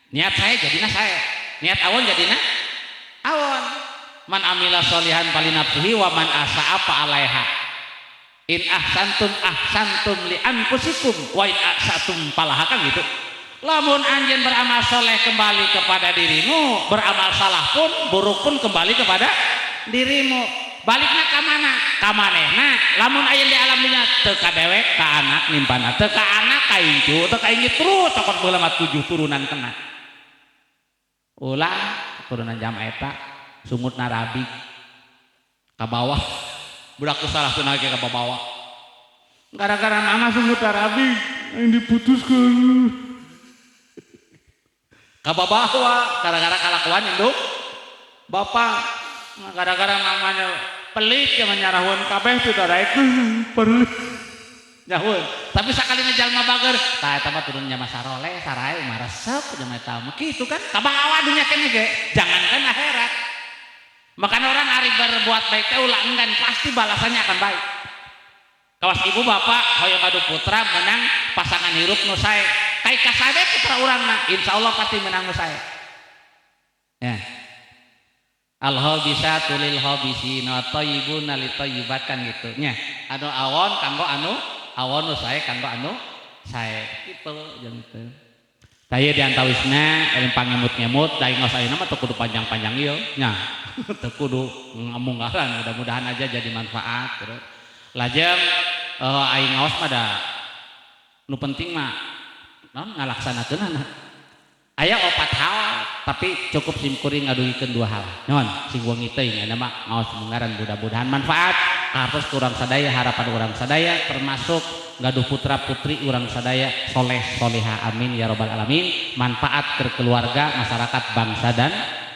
niat saya jadina saya niat awon jadina awon man amila sholihan falinafsihi wa man asaa fa alaiha in ahsantum ahsantum li anfusikum wa in asatum falaha kan gitu. Lamun anjeun beramal soleh kembali kepada dirimu, beramal salah pun buruk pun kembali kepada dirimu. Balikna ka mana? Ka manehna. Lamun aya di alam dunya teu ka dewek ka anak nimpana, teu ka anak ka incu, teu ka incu terus cokot baheula mah 7 turunan kena. Ulah turunan jam eta sungutna rabi ka bawah. Budak salah teu nage ka bawah. Gara-gara mama sungut rabi yang diputuskan. Ka bawah gara-gara kalakuan induk bapak. Gara-gara mamanya pelit yang nyarahun kabeh teu daraek pelit. Nyahun. Tapi sakalina jalma bager, tah eta mah turun nya saroleh, sarae mah resep jeung eta mah kitu kan. Ka bawah dunya keneh ge, jangankan akhirat. Makanya orang ari berbuat baik teh ulah enggan, pasti balasannya akan baik. Kawas ibu bapak hoyong adu putra menang pasangan hirup nu sae. Kai kasabe putra urangna, insyaallah pasti menang nu sae. Ya. Al khabisa tulil khabisina thayyibuna litayyibat kan gitu nya. Anu awon kanggo anu awon nu sae kanggo anu sae kitu jeung teu. Tah ieu diantawisna elem pangemut-ngemut da ngaos ayeuna mah teu kudu panjang-panjang ieu nya. Teu kudu ngamunggaran mudah-mudahan aja jadi manfaat terus. Lajeng aing ngaos mah da nu penting mah naon ngalaksanakeunana. Aya 4 hal tapi cukup simkuring ngadugikeun 2 hal. Naon sing wengi teuing aya mah ngaos munggaran mudah-mudahan manfaat kartos kurang sadaya harapan urang sadaya termasuk gaduh putra putri urang sadaya soleh soleha amin ya robbal alamin manfaat ke keluarga masyarakat bangsa dan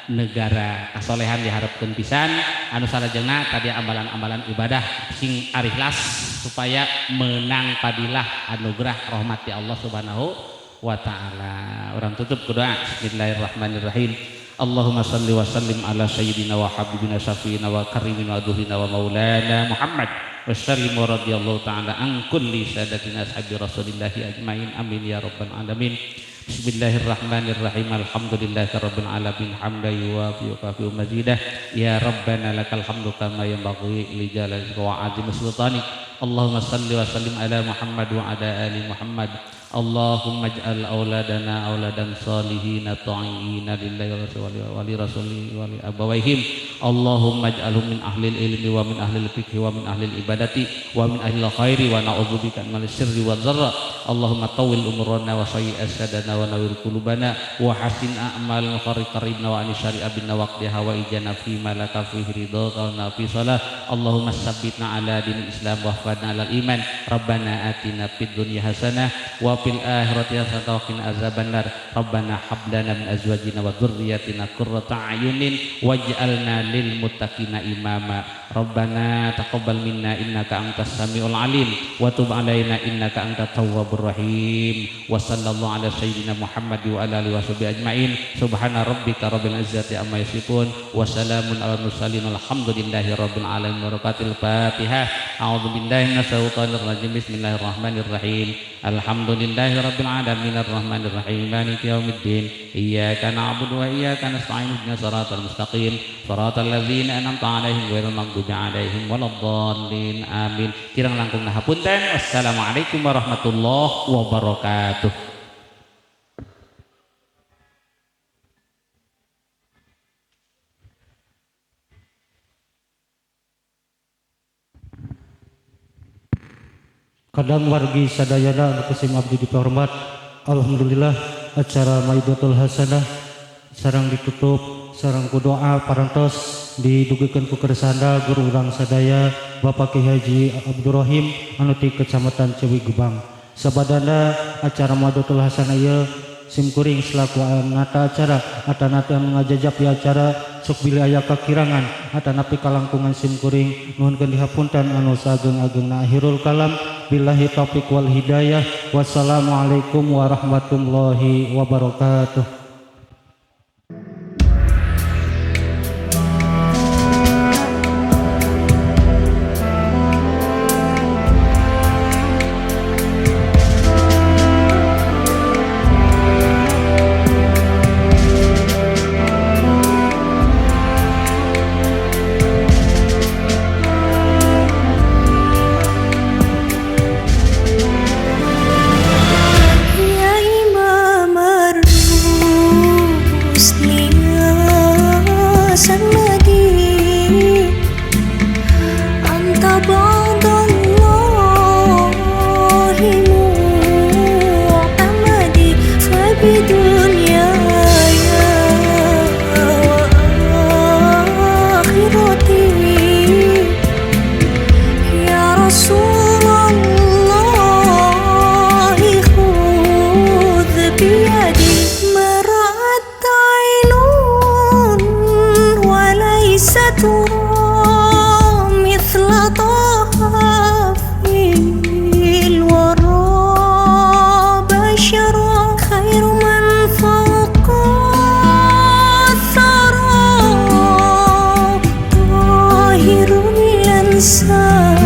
negara kasolehan diharapkeun pisan anu salajengna tadi ambalan-ambalan ibadah sing arikhlas supaya menang padilah anugerah rahmat Allah Subhanahu wa ta'ala. Orang tutup doa bismillahirrahmanirrahim. Allahumma salli wa sallim ala sayyidina wa habibina syafiina wa karimina wa duhina wa maulana Muhammad wa sallim wa radhiyallahu ta'ala an kulli sadatina ashabi rasulillahi ajmain amin ya rabbal alamin. Bismillahirrahmanirrahim. Alhamdulillahirabbil alamin hamdan yuwafi wa yukafi mazidah. Ya Rabbana lakal hamdu kama yanbaghi li jalali wa 'azimi sultanik. Allahumma salli wa sallim ala Muhammad wa ala ali Muhammad. Allahumma ij'al auladana auladan salihina ta'iina lillahi wa li rasulihi wa li abawaihim. Allahumma ij'alhum min ahlil ilmi wa min ahlil fiqhi wa min ahlil ibadati wa min ahlil khairi wa na'udzubika minal syirri wad dharra. Allahumma tawwil umurana wa sayyi asadana wa nawwir qulubana wa hasin a'malana wa qaribna wa ani syari'a binna waqti hawaijana fi ma laka fihi ridha wa fi salah. Allahumma sabbitna ala dinil Islam wa hfadna alal iman. Rabbana atina fid dunya hasanah wa fil akhirati hasanah wa qina azabannar. Rabbana hab lana min azwajina wa dzurriyyatina qurrata a'yunin waj'alna lil muttaqina imama. Rabbana taqabbal minna innaka antas samiul alim wa tub alaina innaka antat tawwabur rahim. Wa sallallahu ala sayyidina Muhammad wa ala alihi washabihi ajmain. Subhana rabbika rabbil izzati amma yasifun wa salamun alal mursalin walhamdulillahi rabbil alamin. Barakatil Fatihah. A'udzu billahi minasyaitonir rajim. Bismillahirrahmanirrahim. Alhamdulillahi rabbil alamin arrahmanir rahim maliki yaumiddin. Iyyaka na'budu wa iyyaka nasta'in ihdinas siratal mustaqim siratal ladzina an'amta 'alaihim ghairil maghdubi 'alaihim waladdallin. Amin. Kirang langkung hapunten. Wassalamualaikum warahmatullahi wabarakatuh. Kadang wargi sadayana anu ku sim abdi dihormat. Alhamdulillah acara Maidatul Hasanah sareng ditutup sareng ku doa parantos didugikeun ku kersanda guru urang sadaya Bapak Ki Haji Abdurrahim anu ti Kecamatan Ceuwi Gebang. Sabadana acara Maidatul Hasanah ieu simkuring selaku nata acara atanapi anu ngajajap di acara sok bilih aya kakirangan atanapi kalangkungan simkuring nuhunkeun dihapunten anu saageng-agengna. Akhirul kalam billahi taufik wal hidayah. Wassalamualaikum warahmatullahi wabarakatuh. Sun.